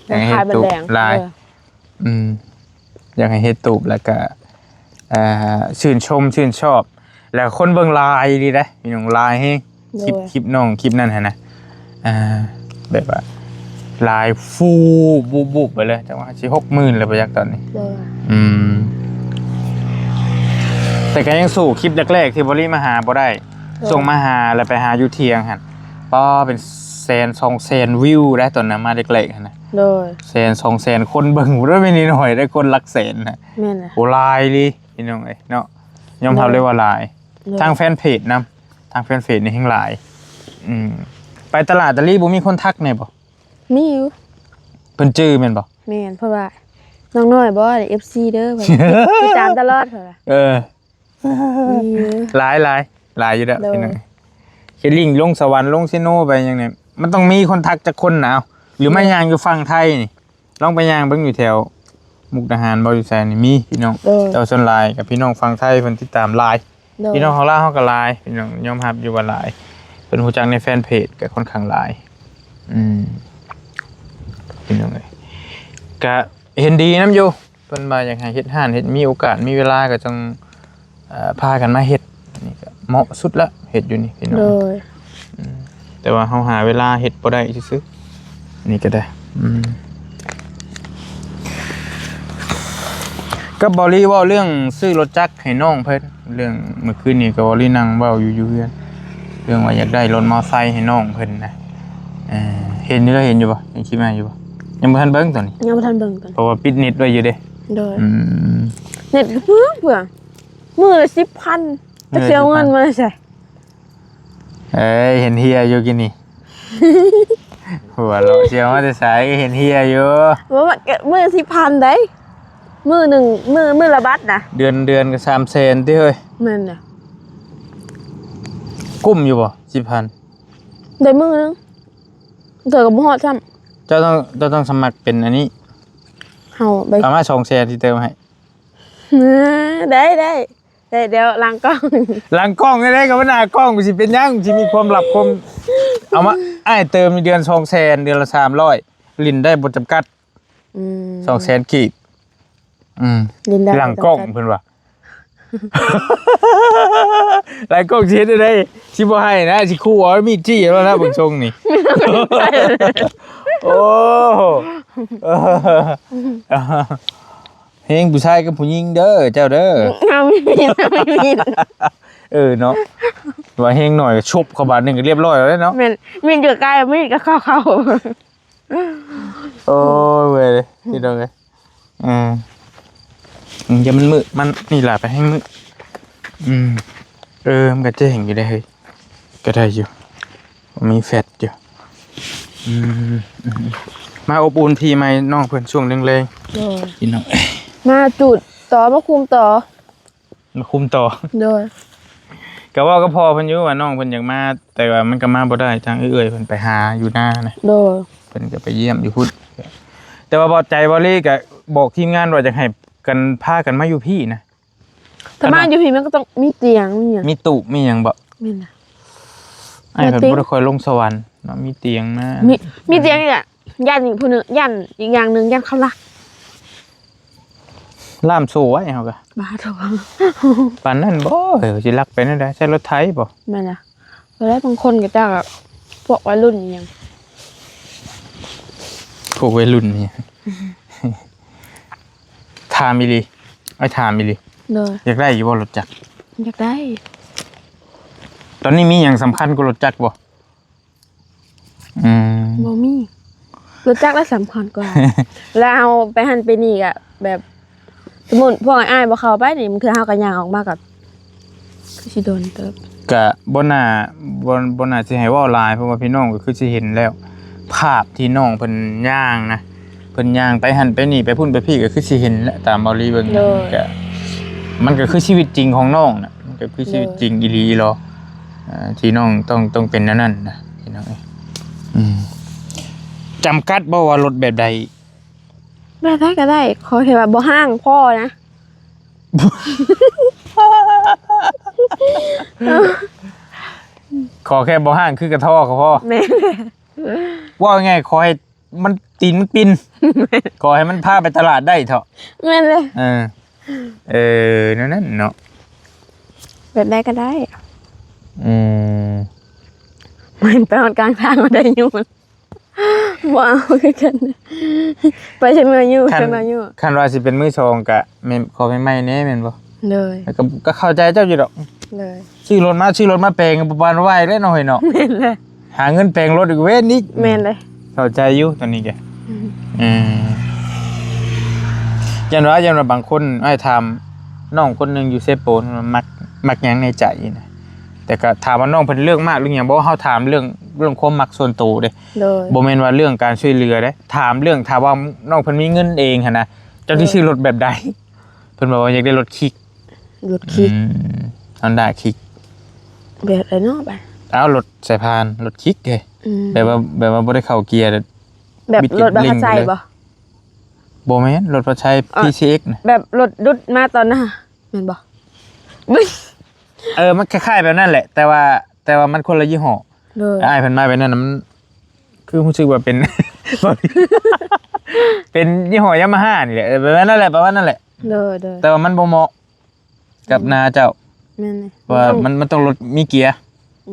ຢາກໃຫ້ເຮັດຕູບຫຼາຍ ເອີ ອືມ ຢາກໃຫ້ເຮັດຕູບ ແລ້ວກະ ເອີ ຊື່ນຊົມຊື່ນຊອບ ແລ້ວຄົນເບິ່ງຫຼາຍອີ່ຫຼີເດ້ ພີ່ນ້ອງ ຫຼາຍແຮງ ໂດຍ ຄລິບ ຄລິບນ້ອງ ຄລິບນັ້ນຫັ້ນນະ ອ່າ ແບບວ່າຫຼາຍຟູບບຸບໆໄປເລີຍ ຈັກວ່າຊິຫົກໝື່ນແລ້ວບໍ່ຈັກຕອນນີ້ ໂດຍ ອືມ ແຕ່ກໍຍັງສູ້ຄລິບແລກໆທີ່ບໍລີມາຫາບໍ່ໄດ້ ໂດຍ ສົ່ງມາຫາ ແລ້ວໄປຫາຢູ່ຖຽງຫັ້ນ ປ້າ ເປັນແສນສອງແສນວິວໄດ໋ ຕອນນັ້ນມາແລກໆຫັ້ນນະ ໂດຍ ແສນສອງແສນຄົນເບິ່ງບໍ່ໄດ້ແມ່ນໜ້ອຍໆໄດ໋ ຄົນຫຼັກແສນນະ ແມ່ນລະ ໂອ້ ຫຼາຍອີ່ຫຼີພີ່ນ້ອງເອີຍເນາະ ຍອມຮັບເລີຍວ່າຫຼາຍ ໂດຍ ທາງແຟນເພຈນຳ ທາງແຟນເພຈນີ້ແຮ່ງຫຼາຍ ອືມ ໄປຕະຫຼາດຕະລີບໍ່ມີຄົນທັກແດ່ບໍ່? ມີຢູ່ ເພິ່ນຈື່ແມ່ນບໍ່? ແມ່ນ ເພາະວ່ານ້ອງນ້ອຍບໍ ເອັຟຊີເດີ ເພິ່ນຕິດຕາມຕະຫຼອດ ເພິ່ນວ່າ ເອີ ມີຢູ່ ຫຼາຍໆ ຫຼາຍຢູ່ແລ້ວ ໂດຍ ພີ່ນ້ອງ ເຂດລິງ ລົງສະຫວັນ ລົງເຊໂນ ໄປຫຍັງນີ້ ມັນຕ້ອງມີຄົນທັກຈັກຄົນນະ ເອົາ ຫຼືມາ ໂດຍ ຍ່າງຢູ່ຝັ່ງໄທນີ້ ລອງໄປຍ່າງເບິ່ງຢູ່ແຖວມຸກດາຫານບໍ ຢູ່ໃສນີ້ ມີພີ່ນ້ອງ ໂດຍ ແຕ່ວ່າສ່ວນຫຼາຍກໍພີ່ນ້ອງຝັ່ງໄທເພິ່ນຕິດຕາມຫຼາຍ ໂດຍ ພີ່ນ້ອງຂອງລາວເຮົາກໍຫຼາຍ ພີ່ນ້ອງຍອມຮັບຢູ່ວ່າຫຼາຍ ເພິ່ນຮູ້ຈັກໃນແຟນເພຈກໍຄ່ອນຂ້າງຫຼາຍ ອືມ ພີ່ນ້ອງເອີຍ ກະເຫັນດີນຳຢູ່ ເພິ່ນວ່າຢາກໃຫ້ເຮັດຮ້ານ ເຮັດ ມີໂອກາດ ມີເວລາກໍຈັ່ງ ເອີ ພາກັນມາເຮັດ ອັນນີ້ກໍເໝາະສຸດລະ ເຮັດຢູ່ນີ້ພີ່ນ້ອງ ໂດຍ ອືມ ແຕ່ວ່າເຮົາຫາເວລາເຮັດບໍ່ໄດ້ຊື່ໆ ນີ້ກໍໄດ້ ອືມ ກັບບໍລີເວົ້າເລື່ອງຊື້ລົດຈັກໃຫ້ນ້ອງເພິ່ນ ເລື່ອງມື້ຄືນນີ້ກໍບໍລີນັ່ງເວົ້າຢູ່ ຢູ່ເຮືອນ ເລື່ອງວ່າຢາກໄດ້ລົດມໍໄຊໃຫ້ນ້ອງເພິ່ນນະ ເອີ ເຫັນຢູ່ແລ້ວ ເຫັນຢູ່ບໍ່? ເຫັນຄລິບມາຢູ່ບໍ່? ຍັງບໍ່ທັນເບິ່ງຕອນນີ້ ຍັງບໍ່ທັນເບິ່ງຕອນ ເພາະວ່າປິດເນັດໄວ້ຢູ່ເດ້ ໂດຍ ອືມ ເນັດກໍເປືອງ ເປືອງ ມື້ລະສິບພັນ ຈັກຊິເອົາເງິນມາແຕ່ໃສ? ເອີຍ ເຫັນເຮຍຢູ່ກີ້ນີ້ ຫົວເລາະ ຊິເອົາມາແຕ່ໃສ? ເຫັນເຮຍຢູ່ ບໍ່ວ່າ ມື້ລະສິບພັນໃດ໋ ມື້ໜຶ່ງ ມື້ ມື້ລະບັດນະ ເດືອນ ເດືອນກໍສາມແສນຕິເຮີ້ຍ. ແມ່ນນະ ກຸ້ມຢູ່ບໍ່ ສິບພັນ? ໄດ້ມື້ໜຶ່ງ ເທື່ອກໍບໍ່ຮອດຊ້ຳ. ເຈົ້າຕ້ອງ ເຈົ້າຕ້ອງສະໝັກເປັນອັນນີ້ ເຮົາໄປ ເອົາມາສອງແສນຊິເຕີມໃຫ້. ເອີ ໄດ້ ໄດ້ ໄດ້ ດຽວຫຼັງກ້ອງ ຫຼັງກ້ອງໄດ້ ກໍໜ້າກ້ອງຊິເປັນຫຍັງ ຊິມີຄວາມລັບຄວາມ ເອົາມາ ອ້າຍເຕີມເດືອນສອງແສນ ເດືອນລະສາມຮ້ອຍ ຫຼິ້ນໄດ້ບໍ່ຈຳກັດ. ອືມ ສອງແສນກີບ. ອືມ ຫຼິ້ນໄດ້ ຫຼັງກ້ອງເພິ່ນວ່າ ຫຼັງກ້ອງຊິເຮັດແນວໃດ? ຊິບໍ່ໃຫ້ນະ ຊິຂູ່ເອົາມີດຈີ້ແລ້ວນະ ເບິ່ງຊົງນີ້. ໂອ້ ເຮງຜູ້ຊາຍກັບຜູ້ຍິງເດີ ເຈົ້າເດີ. ເຮົາມີມີດ ເຮົາມີມີດ. ເອີເນາະ ວ່າເຮງໜ້ອຍກໍຊຸບເຂົ້າບາດໜຶ່ງກໍລຽບຮ້ອຍແລ້ວເນາະ. ແມ່ນ ມີດຢູ່ໃກ້ ມີດກໍເຂົ້າ ເຂົ້າ. ໂອ້ຍ ເວີຍ ພີ່ນ້ອງເອີຍ. ເອີ ອືມ ຢ່າມັນມືດ ມັນນີ້ລະໄປແຮງມືດ. ອືມ ເອີ ມັນກໍແຈ້ງຢູ່ເດ້ເຮີ້ຍ ກໍໄດ້ຢູ່ ມີແຟດຢູ່. ອືມ ອືມ ມາອົບອຸ່ນພີໃໝ່ນ້ອງເພິ່ນຊ່ວງແລງໆ. ໂດຍ ພີ່ນ້ອງເອີຍ ມາຈູດຕໍ່ ມາຄຸມຕໍ່. ມາຄຸມຕໍ່. ໂດຍ ກໍເວົ້າກັບພໍ່ເພິ່ນຢູ່ວ່ານ້ອງເພິ່ນຢາກມາ ແຕ່ວ່າມັນກໍມາບໍ່ໄດ້ ທາງເອື້ອຍເພິ່ນໄປຫາຢູ່ນານະ. ໂດຍ ເພິ່ນກໍໄປຢ້ຽມຢູ່ພຸ້ນ. ແຕ່ວ່າບໍ່ ໃຈບໍ່ລີກໍບອກທີມງານວ່າຢາກໃຫ້ກັນ ພາກັນມາຢູ່ພີ້ນະ. ຖ້າມາຢູ່ພີ້ມັນກໍຕ້ອງມີຕຽງ ມີຫຍັງ ມີຕູ້ມີຫຍັງບໍ່? ແມ່ນນະ ອ້າຍເພິ່ນບໍ່ໄດ້ຄ່ອຍລົງສະຫວັນເນາະ ມີຕຽງມາ ມີ ມີຕຽງນີ້ແຫຼະ. ຢ້ານອີກຜູ້ໜຶ່ງ ຢ້ານອີກຢ່າງໜຶ່ງ ຢ້ານເຂົາລັກ. ລ່າມໂສ້ໄວ້ເຮົາກະ ບາໂທ້ ປານນັ້ນບໍ່? ເອີ ຊິລັກໄປແນວໃດ? ໃຊ້ລົດໄຖບໍ່? ແມ່ນລະ ແລ້ວບາງຄົນກໍເຈົ້າ ພວກໄວລຸ້ນອີ່ຫຍັງ ພວກໄວລຸ້ນນີ້ ຖາມອີ່ຫຼີ ອ້າຍຖາມອີ່ຫຼີ. ໂດຍ ຢາກໄດ້ຢູ່ບໍ່ລົດຈັກ? ຢາກໄດ້. ຕອນນີ້ມີຫຍັງສຳຄັນກວ່າລົດຈັກບໍ່? ອືມ ບໍ່ມີ ລົດຈັກລະສຳຄັນກວ່າ. ແລ້ວເຮົາໄປຫັ້ນໄປນີ້ກະແບບ ສົມມຸດພວກອ້າຍບໍ່ເຂົ້າໄປນີ້ ບາງເທື່ອເຮົາກໍຍ່າງອອກມາກໍຄືຊິດົນເຕີບ. ກະບໍ່ໜ້າ ບໍ່ ບໍ່ໜ້າຊິໃຫ້ເວົ້າຫຼາຍ ເພາະວ່າພີ່ນ້ອງກໍຄືຊິເຫັນແລ້ວ ພາບທີ່ນ້ອງເພິ່ນຍ່າງນະ ເພິ່ນຍ່າງໄປຫັ້ນໄປນີ້ ໄປພຸ້ນໄປພີ້ ກໍຄືຊິເຫັນແຫຼະ ຕາມເບົາລີເບິ່ງນະ. ໂດຍ ກະ ມັນກໍຄືຊີວິດຈິງຂອງນ້ອງນະ ມັນກໍຄືຊີວິດຈິງອີ່ຫຼີອີ່ຫຼໍ ໂດຍ ອ່າ ທີ່ນ້ອງຕ້ອງ ຕ້ອງເປັນແນວນັ້ນນະ ພີ່ນ້ອງເອີຍ. ອືມ ຈຳກັດບໍ່ວ່າລົດແບບໃດ? ແບບໃດກໍໄດ້ ຂໍແຄ່ວ່າບໍ່ຮ້າງພໍນະ. ຂໍແຄ່ບໍ່ຮ້າງຄືກະທໍ້ກໍພໍ. ແມ່ນ ເວົ້າງ່າຍໆ ຂໍໃຫ້ ມັນ ຕີນມັນປິ່ນ ຂໍໃຫ້ມັນພາໄປຕະຫຼາດໄດ້ເຖາະ. ແມ່ນເລີຍ ເອີ ເອີ ແນວນັ້ນເນາະ ແບບໃດກໍໄດ້. ອືມ ແມ່ນ ໄປຮອດກາງທາງມາໄດ້ຢູ່ ບໍ່ເອົາຄືກັນ ໄປໃສເມືອຢູ່ ໃສເມືອຢູ່. ຄັນວ່າຊິເປັນມືສອງກະແມ່ນ ຂໍໃໝ່ໆແດ່ແມ່ນບໍ່? ໂດຍ ແລ້ວກໍ ກໍເຂົ້າໃຈເຈົ້າຢູ່ດອກ. ໂດຍ ຊື້ລົດມາ ຊື້ລົດມາແປງ ປານວ່າອີກແລ້ວເນາະ ເຮີ້ຍເນາະ. ແມ່ນເລີຍ ຫາເງິນແປງລົດອີກເວນອີກ. ແມ່ນເລີຍ ເຂົ້າໃຈຢູ່ຕອນນີ້ກະ. ອືມ ອືມ ຢ້ານວ່າ ຢ້ານວ່າບາງຄົນ ອ້າຍຖາມນ້ອງຄົນໜຶ່ງຢູ່ເຊໂປນວ່າມັກ ມັກຫຍັງໃນໃຈນະ ແຕ່ກະຖາມວ່ານ້ອງເພິ່ນເລື່ອງມາກເລື່ອງຫຍັງບໍ່ ເຮົາຖາມເລື່ອງ ເລື່ອງຄວາມມັກສ່ວນໂຕເດ້. ໂດຍ ບໍ່ແມ່ນວ່າເລື່ອງການຊ່ວຍເຫຼືອເດ້ ຖາມເລື່ອງ ຖ້າວ່ານ້ອງເພິ່ນມີເງິນເອງຫັ້ນນະ ເຈົ້າ ໂດຍ ຊິຊື້ລົດແບບໃດ? ເພິ່ນບອກວ່າຢາກໄດ້ລົດຄິກ. ລົດຄິກ ອືມ ຮອນດ້າຄິກ ແບບໃດເນາະບາດ? ອ້າວ ລົດສາຍພານ ລົດຄິກເດ້. ອືມ ແບບວ່າ ແບບວ່າບໍ່ໄດ້ເຂົ້າເກຍ ແບບລົດບັດເຂົ້າໃຈບໍ່? ບໍ່ແມ່ນ ລົດພັດໄຊ ເອີ ພີຊີເອັກ ນະ ແບບລົດດຸດມາຕອນໜ້າ ແມ່ນບໍ່? ເອີ ມັນຄ້າຍໆແບບນັ້ນແຫຼະ ແຕ່ວ່າ ແຕ່ວ່າມັນຄົນລະຍີ່ຫໍ້. ໂດຍ ອ້າຍເພິ່ນມາແບບນັ້ນນະ ມັນ ຄືຮູ້ສຶກວ່າເປັນ ເປັນຍີ່ຫໍ້ຢາມາຮານີ້ແຫຼະ ເອີ ປະມານນັ້ນແຫຼະ ປະມານນັ້ນແຫຼະ. ໂດຍ ໂດຍ ແຕ່ວ່າມັນບໍ່ເໝາະກັບໜ້າເຈົ້າ. ແມ່ນເລີຍ ວ່າມັນ ມັນຕ້ອງລົດມີເກຍ.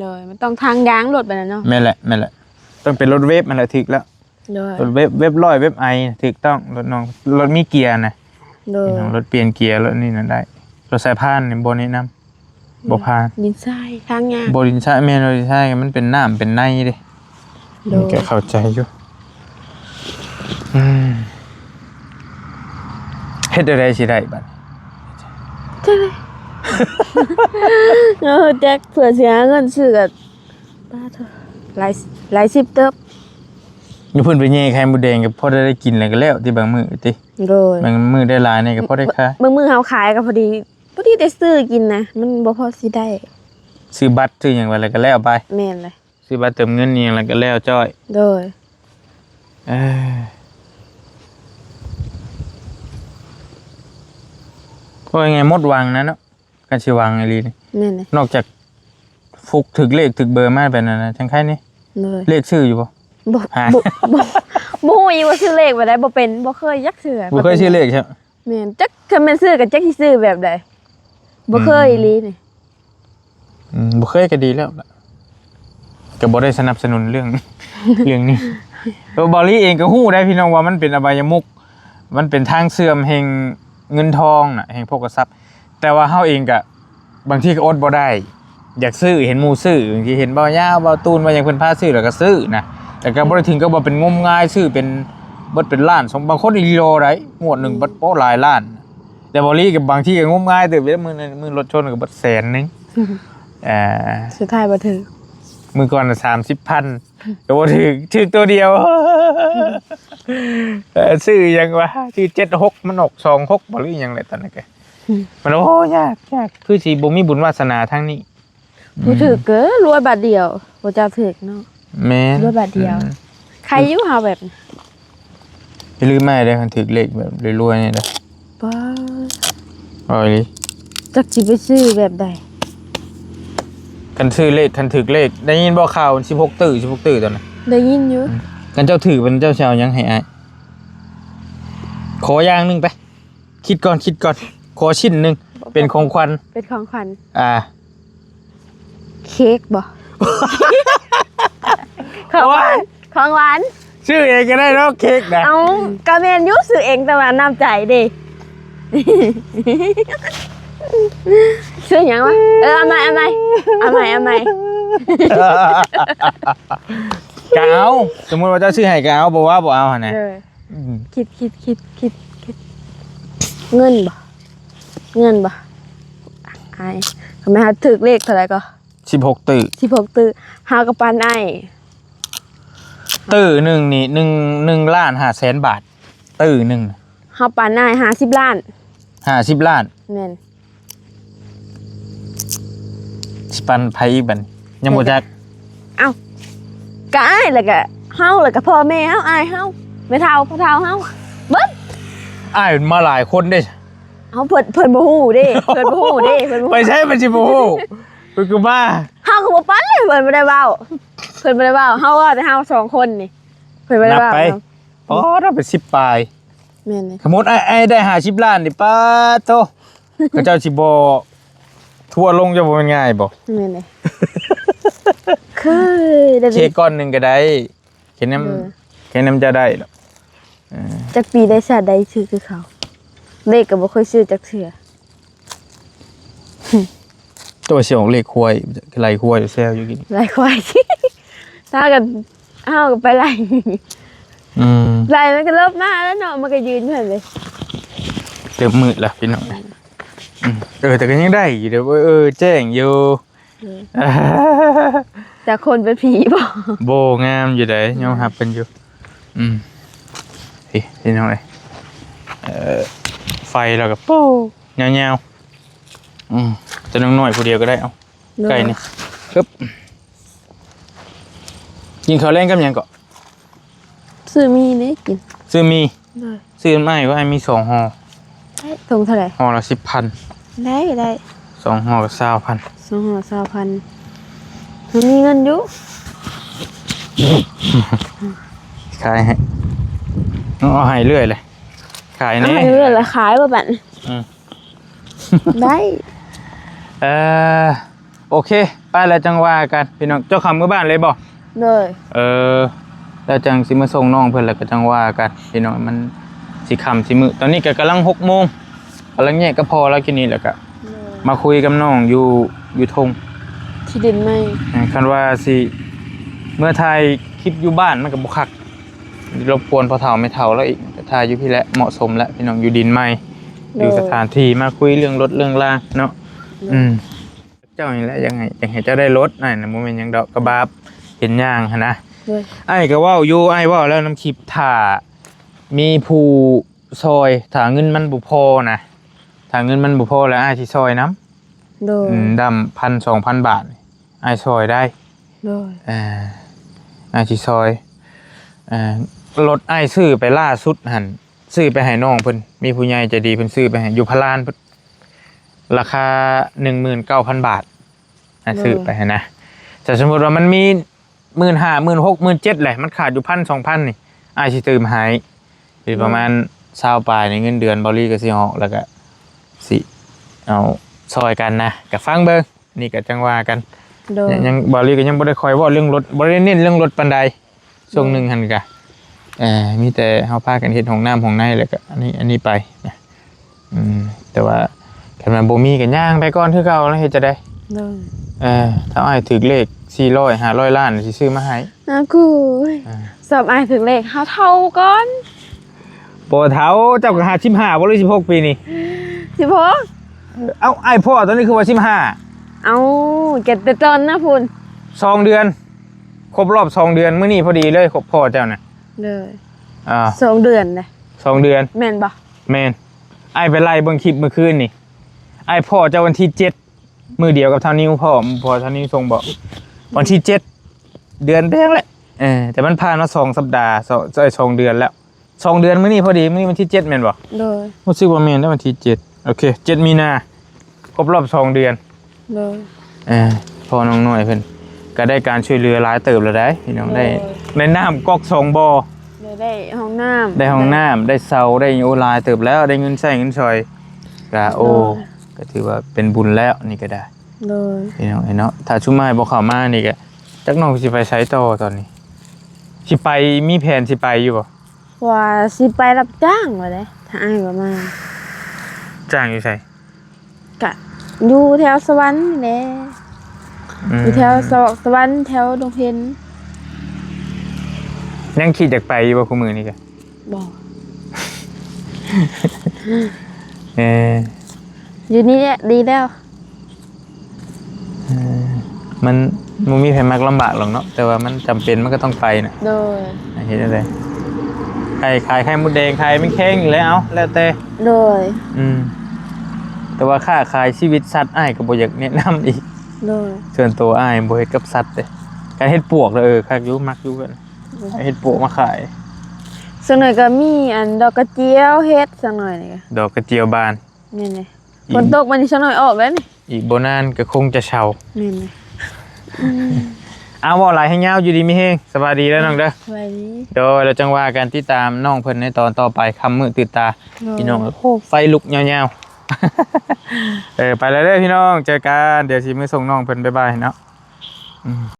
ໂດຍ ມັນຕ້ອງທາງຢາງລົດແບບນັ້ນເນາະ. ແມ່ນແຫຼະ ແມ່ນແຫຼະ ຕ້ອງເປັນລົດເວບຫັ້ນແຫຼະຖືກແລ້ວ. ໂດຍ ລົດເວບ ເວບຮ້ອຍ ເວບໄອ ຖືກຕ້ອງ ລົດນ້ອງ ລົດມີເກຍນະ. ໂດຍ ລົດປ່ຽນເກຍ ລົດນີ້ນະໄດ້ ລົດສາຍພານນີ້ບໍ່ແນະນຳ. ບໍ່ຜ່ານ ດິນຊາຍ ທາງຍາກ ບໍ່ ດິນຊາຍ ແມ່ນ ດິນຊາຍ ມັນເປັນນ້ຳເປັນໃນເດ້. ໂດຍ ນີ້ກໍເຂົ້າໃຈຢູ່. ອືມ ເຮັດແນວໃດຊິໄດ້ບັດນີ້? ຈັກແຫຼະ ເອີ ແຈັກເພື່ອຊິຫາເງິນຊື້ກໍ ປາໂທ ຫຼາຍ ຫຼາຍສິບເຕີບ. ຢູ່ເພິ່ນໄປແຍ່ໄຂ່ມົດແດງກໍພໍໄດ້ ໄດ້ກິນແລ້ວກໍແລ້ວຕິ ບາງມື້ຕິ. ໂດຍ ບາງມື້ໄດ້ຫຼາຍແດ່ກໍພໍໄດ້ຂາຍ. ບາງມື້ເຮົາຂາຍກໍພໍດີ ພໍດີໄດ້ຊື້ກິນນະ ມັນບໍ່ພໍຊິໄດ້ ຊື້ບັດຊື້ຫຍັງໄວ້ແລ້ວກໍແລ້ວໄປ. ແມ່ນເລີຍ ຊື້ບັດເຕີມເງິນອີ່ຫຍັງແລ້ວກໍແລ້ວຈ້ອຍ. ໂດຍ ເອີ ເວົ້າງ່າຍໆ ໝົດຫວັງນະເນາະ ຄັນຊິຫວັງອີ່ຫຼີນີ້. ແມ່ນເລີຍ ນອກຈາກຟຸກຖືກເລກຖືກເບີມາແບບນັ້ນນະ ຈັ່ງໃຄນີ້. ໂດຍ ເລກຊື້ຢູ່ບໍ່? ບໍ່ ຫາ ບໍ່ ບໍ່ ບໍ່ຮູ້ອີກວ່າຊື້ເລກແບບໃດ ບໍ່ເປັນ ບໍ່ເຄີຍຈັກເທື່ອ. ບໍ່ເຄີຍຊື້ເລກໃຊ່? ແມ່ນ ຈັກ ຄັນແມ່ນຊື້ກໍຈັກຊິຊື້ແບບໃດ ບໍ່ເຄີຍອີ່ຫຼີນີ້. ອືມ ບໍ່ເຄີຍກໍດີແລ້ວ ກໍບໍ່ໄດ້ສະໜັບສະໜູນເລື່ອງ ເລື່ອງນີ້. ເອີ ເບົາລີເອງກໍຮູ້ໄດ໋ພີ່ນ້ອງ ວ່າມັນເປັນອະບາຍະມຸກ ມັນເປັນທາງເຊື່ອມແຫ່ງເງິນທອງນະ ແຫ່ງໂພກະຊັບ. ແຕ່ວ່າເຮົາເອງກະບາງທີກໍອົດບໍ່ໄດ້ ຢາກຊື້ ເຫັນໝູ່ຊື້ ບາງທີເຫັນເບົາຍາວ ເບົາຕູນ ວ່າຫຍັງເພິ່ນພາຊື້ ແລ້ວກໍຊື້ນະ. ແຕ່ກໍບໍ່ໄດ້ເຖິງກັບວ່າເປັນງົມງາຍ ຊື້ເປັນເບິດເປັນລ້ານ ສອງ ບາງຄົນອີ່ຫຼີໂລໄດ໋ ງວດໜຶ່ງ ອືມ ເບິດ ໂອ້ ຫຼາຍລ້ານ. ແຕ່ເບົາລີກໍບາງທີກໍງົມງາຍເຕີບເດ້ ມື້ ມື້ລົດຊົນກໍເບິດແສນໜຶ່ງ. ອ່າ ສຸດທ້າຍບໍ່ຖືກ ມື້ກ່ອນນະ ສາມສິບພັນ ກໍບໍ່ຖືກ ຖືກຕົວດຽວ. ເອີ ຊື້ຫຍັງວະ ຊື້ເຈັດຫົກ ມັນອອກສອງຫົກບໍ່ ຫຼືຫຍັງແຫຼະຕອນນັ້ນກະ. ອືມ ມັນ ໂອ້ ຍາກ ຍາກ ຄືຊິບໍ່ມີບຸນວາສະໜາທາງນີ້. ຜູ້ຖືກ ອືມ ເກີນ ລວຍບາດດຽວ ບໍ່ຈັກຖືກເນາະ. ແມ່ນ ລວຍບາດດຽວ. ອືມ ໃຄຢູ່ເຮົາແບບ ຢ່າລືມມາເດີ ຄັນຖືກເລກແບບລວຍໆນີ້ເດີ. ປ້າ ເວົ້າອີ່ຫຼີ ຈັກຊິໄປຊື້ແບບໃດ. ຄັນຊື້ເລກ ຄັນຖືກເລກ ໄດ້ຍິນບໍ່ຂ່າວສິບຫົກຕື້ ສິບຫົກຕື້ຕອນນັ້ນ? ໄດ້ຍິນຢູ່. ອືມ ຄັນເຈົ້າຖືກ ເພິ່ນ ເຈົ້າຊິເອົາຫຍັງໃຫ້ອ້າຍ? ຂໍຢ່າງໜຶ່ງໄປ ຄິດກ່ອນ ຄິດກ່ອນ ຂໍຊິ້ນໜຶ່ງ ເປັນຂອງຂວັນ. ເປັນຂອງຂວັນ ອ່າ ເຄ້ກບໍ່? ຂອງຫວານ ໂອ້ຍ ຂອງຫວານ ຊື້ເອງກໍໄດ້ເນາະ ເຄ້ກນະ. ເອົ້າ ກໍແມ່ນຢູ່ ຊື້ເອງ ແຕ່ວ່ານ້ຳໃຈເດ້. ຊື້ຫຍັງວະ? ເອີ ເອົາໃໝ່ ເອົາໃໝ່ ເອົາໃໝ່ ເອົາໃໝ່. ກໍເອົາ ສົມມຸດວ່າເຈົ້າຊື້ໃຫ້ກໍເອົາ ບໍ່ວ່າບໍ່ເອົາຫັ້ນນະ. ເອີ ອືມ ຄິດ ຄິດ ຄິດ ຄິດ ຄິດ ເງິນບໍ່? ເງິນບໍ່? ອ້າຍ ຄັນແມ່ນເຮົາຖືກເລກເທົ່າໃດກໍ? ສິບຫົກຕື້ ສິບຫົກຕື້ ເຮົາກໍປັນອ້າຍ ຕື້ໜຶ່ງນີ້ ໜຶ່ງ ໜຶ່ງລ້ານຫ້າແສນບາດ ຕື້ໜຶ່ງ ເຮົາປັນອ້າຍຫ້າສິບລ້ານ ຫ້າສິບລ້ານ. ແມ່ນ ຊິປັນໃຜອີກບັດນີ້ ຍັງບໍ່ຈັກ. ເອົ້າ ກໍອ້າຍ ແລ້ວກໍເຮົາ ແລ້ວກໍພໍ່ແມ່ເຮົາ ອ້າຍເຮົາ ແມ່ເຖົ້າ ພໍ່ເຖົ້າເຮົາ ເບິດ. ອ້າຍມາຫຼາຍຄົນເດ້. ເອົ້າ ເພິ່ນ ເພິ່ນບໍ່ຮູ້ເດ້ ເພິ່ນບໍ່ຮູ້ເດ້ ເພິ່ນບໍ່ ໄປໃສມັນຊິບໍ່ຮູ້ ເພິ່ນກໍມາ. ເຮົາກໍບໍ່ປັນເລີຍ ເພິ່ນບໍ່ໄດ້ເວົ້າ ເພິ່ນບໍ່ໄດ້ເວົ້າ ເຮົາເວົ້າແຕ່ເຮົາສອງຄົນນີ້ ເພິ່ນບໍ່ໄດ້ເວົ້າ. ນັບໄປ ນຳ ອໍ ເຮົາເປັນສິບປາຍ. ແມ່ນເດ້ ສົມມຸດອ້າຍ ອ້າຍໄດ້ຫ້າສິບລ້ານນີ້ ປາດໂທ້ ເຂົາເຈົ້າຊິບໍ່ທົວລົງເຈົ້າບໍ່ແມ່ນງ່າຍບໍ່? ແມ່ນເດ້ ເຄີຍໄດ້ ເຄກກ້ອນໜຶ່ງກໍໄດ້ ເຄນຳ ເອີ ເຄນຳຈະໄດ້ດອກ. ເອີ ຈັກປີໄດ້ຊາດໃດຊື້ຄືເຂົາ ເລກກໍບໍ່ເຄີຍຊື້ຈັກເທື່ອ. ໂຕຊິອອກເລກຄວາຍ ໄລ່ຄວາຍແຊວຢູ່ກິນ ໄລ່ຄວາຍ ຖ້າກັນ ເຮົາກໍໄປໄລ່. ອືມ ໄລ່ມັນກໍເລີບມາແລ້ວເນາະ ມັນກໍຢືນຢູ່ຫັ້ນເດ້. ເລີ່ມມືດແລ້ວພີ່ນ້ອງ. ອືມ ເອີ ແຕ່ກໍຍັງໄດ້ຢູ່ເດີ ເອີ ແຈ້ງຢູ່. ເອີ ຈາກຄົນເປັນຜີບໍ່? ບໍ່ ງາມຢູ່ໃດ໋ ອືມ ຍອມຮັບເພິ່ນຢູ່. ອືມ ເອີ ພີ່ນ້ອງເອີຍ ເອີ ໄຟລາວກໍປູ ຍາວໆ. ອືມ ແຕ່ນ້ອງນ້ອຍຜູ້ດຽວກໍໄດ້ ເອົາ ໂດຍ ໄກ່ນີ້ ຮຶບ. ກິນເຂົ້າແລງກັບຫຍັງເກາະ? ຊື້ໝີ່ນີ້ກິນ ຊື້ໝີ່ ໂດຍ ຊື້ມາໃຫ້ວ່າມີສອງຫໍ່ ໄດ້ ຖົງເທົ່າໃດ? ຫໍ່ລະສິບພັນ ໄດ້ ໄດ້ ສອງຫໍ່ກໍຊາວພັນ ສອງຫໍ່ຊາວພັນ ມັນມີເງິນຢູ່ ຂາຍໃຫ້ ເອົາໃຫ້ເລື້ອຍເລີຍ ຂາຍແດ່ ເອົາໃຫ້ເລື້ອຍລະ ຂາຍບໍ່ບັດນີ້ ອືມ ໄດ້ ເອີ ໂອເຄ ໄປແລ້ວຈັ່ງວ່າກັນພີ່ນ້ອງ. ເຈົ້າເຂົ້າເມືອບ້ານເລີຍບໍ່? ໂດຍ ເອີ ແລ້ວຈັ່ງຊິມາສົ່ງນ້ອງເພິ່ນ ແລ້ວກໍຈັ່ງວ່າກັນພີ່ນ້ອງ. ມັນຊິຄ່ຳຊິມືດ ຕອນນີ້ກໍກຳລັງຫົກໂມງ ກຳລັງແຍກກັບພໍ່ລາວກິນນີ້ ແລ້ວກໍ ໂດຍ ມາຄຸຍກັບນ້ອງຢູ່ ຢູ່ທົ່ງທີ່ດິນໃໝ່. ເອີ ຄັນວ່າຊິເມືອຖ່າຍຄລິບຢູ່ບ້ານມັນກໍບໍ່ຄັກ ລົບກວນພໍ່ເຖົ້າແມ່ເຖົ້າລາວອີກ ກໍຖ່າຍຢູ່ພີ້ແຫຼະ ເໝາະສົມແຫຼະພີ່ນ້ອງ ຢູ່ດິນໃໝ່ ໂດຍ ຢູ່ສະຖານທີ່ ມາຄຸຍເລື່ອງລົດເລື່ອງລາງເນາະ. ໂດຍ ອືມ ເຈົ້ານີ້ແຫຼະ ຢາກໃຫ້ ຢາກໃຫ້ເຈົ້າໄດ້ລົດ ອ້າຍນະ ບໍ່ແມ່ນຫຍັງດອກ ກະບາບເຫັນຍ່າງຫັ້ນນະ. ໂດຍ ອ້າຍກະເວົ້າຢູ່ ອ້າຍເວົ້າແລ້ວນຳຄລິບ ຖ້າມີຜູ້ຊ່ອຍ ຖ້າເງິນມັນບໍ່ພໍນະ ຖ້າເງິນມັນບໍ່ພໍແລ້ວ ອ້າຍຊິຊ່ອຍນຳ. ໂດຍ ອືມ ດຳພັນສອງພັນບາດ ອ້າຍຊ່ອຍໄດ້. ໂດຍ ເອີ ອ້າຍຊິຊ່ອຍ ເອີ ລົດອ້າຍຊື້ໄປລ່າສຸດຫັ້ນ ຊື້ໄປໃຫ້ນ້ອງເພິ່ນ ມີຜູ້ໃຫຍ່ໃຈດີເພິ່ນຊື້ໄປໃຫ້ ຢູ່ພະລານພຸ້ນ ລາຄາໜຶ່ງໝື່ນເກົ້າພັນບາດ ອ້າຍ ໂດຍ ຊື້ໄປຫັ້ນນະ. ແຕ່ສົມມຸດວ່າມັນມີໝື່ນຫ້າ ໝື່ນຫົກ ໝື່ນເຈັດແຫຼະ ມັນຂາດຢູ່ພັນສອງພັນນີ້ ອ້າຍຊິຕື່ມໃຫ້ ເປັນປະມານ ໂດຍ ຊາວປາຍໃນເງິນເດືອນ ເບົາລີກະຊິອອກ ແລ້ວກະຊິເອົາຊ່ອຍກັນນະ ກະຟັງເບິ່ງ. ນີ້ກະຈັ່ງວ່າກັນ ໂດຍ ຍັງ ເບົາລີກະຍັງບໍ່ໄດ້ຄ່ອຍເວົ້າເລື່ອງລົດ ບໍ່ໄດ້ເນັ້ນເລື່ອງລົດປານໃດ. ໂດຍ ຊ່ວງໜຶ່ງຫັ້ນກະ ເອີ ມີແຕ່ເຮົາພາກັນເຮັດຫ້ອງນ້ຳຫ້ອງໃນ ແລ້ວກະອັນນີ້ ອັນນີ້ໄປນະ. ອືມ ແຕ່ວ່າຄັນວ່າບໍ່ມີກະຍ່າງໄປກ່ອນຄືເກົ່າ ແລ້ວເຮັດຈັ່ງໃດ? ໂດຍ ເອີ ຖ້າອ້າຍຖືກເລກສີ່ຮ້ອຍຫ້າຮ້ອຍລ້ານ ຊິຊື້ມາໃຫ້. ອ້າ ກູ ເອີ ຊອບອ້າຍຖືກເລກ ເຮົາເຖົ້າກ່ອນ. ບໍ່ເຖົ້າ ເຈົ້າກະຫ້າສິບຫ້າບໍ່ ຫຼືສິບຫົກປີນີ້? ສິບຫົກ. ເອົ້າ ອ້າຍພໍ່ຕອນນີ້ຄືວ່າສິບຫ້າ? ເອົ້າ ແກ່ແຕ່ຕອນນະພຸ້ນ ສອງເດືອນ ຄົບຮອບສອງເດືອນ ມື້ນີ້ພໍດີເລີຍ ຄົບພໍ່ເຈົ້ານະ. ໂດຍ ອ່າ ສອງເດືອນເດ້ ສອງເດືອນ ແມ່ນບໍ່? ແມ່ນ. ອ້າຍໄປໄລ່ເບິ່ງຄລິບມື້ຄືນນີ້ ອ້າຍພໍ້ເຈົ້າວັນທີເຈັດ ມື້ດຽວກັບທ້າວນິວ ພໍ່ ພໍ່ທ້າວນິວສົ່ງບອກ ວັນທີເຈັດ ເດືອນໄປຫຍັງແຫຼະ ເອີ ແຕ່ມັນຜ່ານມາສອງສັບດາ ສອງ ເອີ ສອງເດືອນແລ້ວ. ສອງເດືອນ ມື້ນີ້ພໍດີ ມື້ນີ້ວັນທີເຈັດແມ່ນບໍ່? ໂດຍ ຮູ້ສຶກວ່າແມ່ນເດ້ ວັນທີເຈັດ. ໂອເຄ ເຈັດມີນາ ຄົບຮອບສອງເດືອນ. ໂດຍ ເອີ ພໍ່ນ້ອງນ້ອຍເພິ່ນກະໄດ້ການຊ່ວຍເຫຼືອຫຼາຍເຕີບແລ້ວໃດ໋ ພີ່ນ້ອງ. ໂດຍ ໄດ້ ໄດ້ນ້ຳກອກສອງບໍ່ ໂດຍ ໄດ້ຫ້ອງນ້ຳ ໄດ້ຫ້ອງນ້ຳ ໄດ້ເສົາ ໄດ້ຫຍັງ ໂອ້ ຫຼາຍເຕີບແລ້ວ ໄດ້ເງິນໃຊ້ເງິນສອຍ ກະ ໂອ້ ໂດຍ ກະຖືວ່າເປັນບຸນແລ້ວ ນີ້ກະໄດ້. ໂດຍ ພີ່ນ້ອງເອີຍເນາະ ຖ້າຊຸມອ້າຍບໍ່ເຂົ້າມານີ້ກະ ຈັກນ້ອງຊິໄປໃສຕໍ່ຕອນນີ້ ຊິໄປ ມີແຜນຊິໄປຢູ່ບໍ່? ວ່າຊິໄປຮັບຈ້າງວ່າເດ້ ຖ້າອ້າຍບໍ່ມາ. ຈ້າງຢູ່ໃສ? ກະຢູ່ແຖວສະຫວັນນີ້ແຫຼະ. ອືມ ຢູ່ແຖວສະຫວັນ ສະຫວັນ ແຖວດົງເພັນ. ຍັງຄິດຢາກໄປຢູ່ບໍ່ ຄູ່ມື້ນີ້ກະ? ບໍ່. ເອີ ຢູ່ນີ້ແຫຼະດີແລ້ວ. ເອີ ມັນບໍ່ມີໃຜມັກລຳບາກຫຼອກເນາະ ແຕ່ວ່າມັນຈຳເປັນ ມັນກະຕ້ອງໄປນະ. ໂດຍ ເຮັດຈັ່ງໃດ ໄຂ່ ຂາຍໄຂ່ມົດແດງ ຂາຍແມງແຄງນີ້ແຫຼະ ເອົາ ແລ້ວແຕ່. ໂດຍ ອືມ ແຕ່ວ່າຄ້າຂາຍຊີວິດສັດ ອ້າຍກະບໍ່ຢາກແນະນຳອີກ. ໂດຍ ສ່ວນໂຕອ້າຍບໍ່ເຮັດກັບສັດເດ້. ການເຮັດປວກລະ ເອີ ຄັກຢູ່ ມັກຢູ່ ໂດຍ ເຮັດປວກມາຂາຍ. ສັກໜ້ອຍກະມີອັນດອກກະຈຽວເຮັດ ສັກໜ້ອຍນີ້ກະ ດອກກະຈຽວບານ. ແມ່ນເດ້ ອີກ ຝົນຕົກມານີ້ສັກໜ້ອຍອອກແລ້ວນີ້ ອີກບໍ່ນານກະຄົງຈະເຊົາ. ແມ່ນເດ້ ອືມ ເອົາ ເວົ້າຫຼາຍແຮງຍາວ ຢູ່ດີມີແຮງ ສະບາຍດີເດີນ້ອງເດີ. ສະບາຍດີ. ໂດຍ ແລ້ວຈັ່ງວ່າກັນ ຕິດຕາມນ້ອງເພິ່ນໃນຕອນຕໍ່ໄປ ຄ່ຳມືດຕື່ນຕາ. ໂດຍ ພີ່ນ້ອງ ໂອ້ ໄຟລຸກຍາວໆ. ເອີ ໄປແລ້ວເດີພີ່ນ້ອງ ເຈີກັນ ດຽວຊິມາສົ່ງນ້ອງເພິ່ນ ບາຍບາຍເນາະ. ອືມ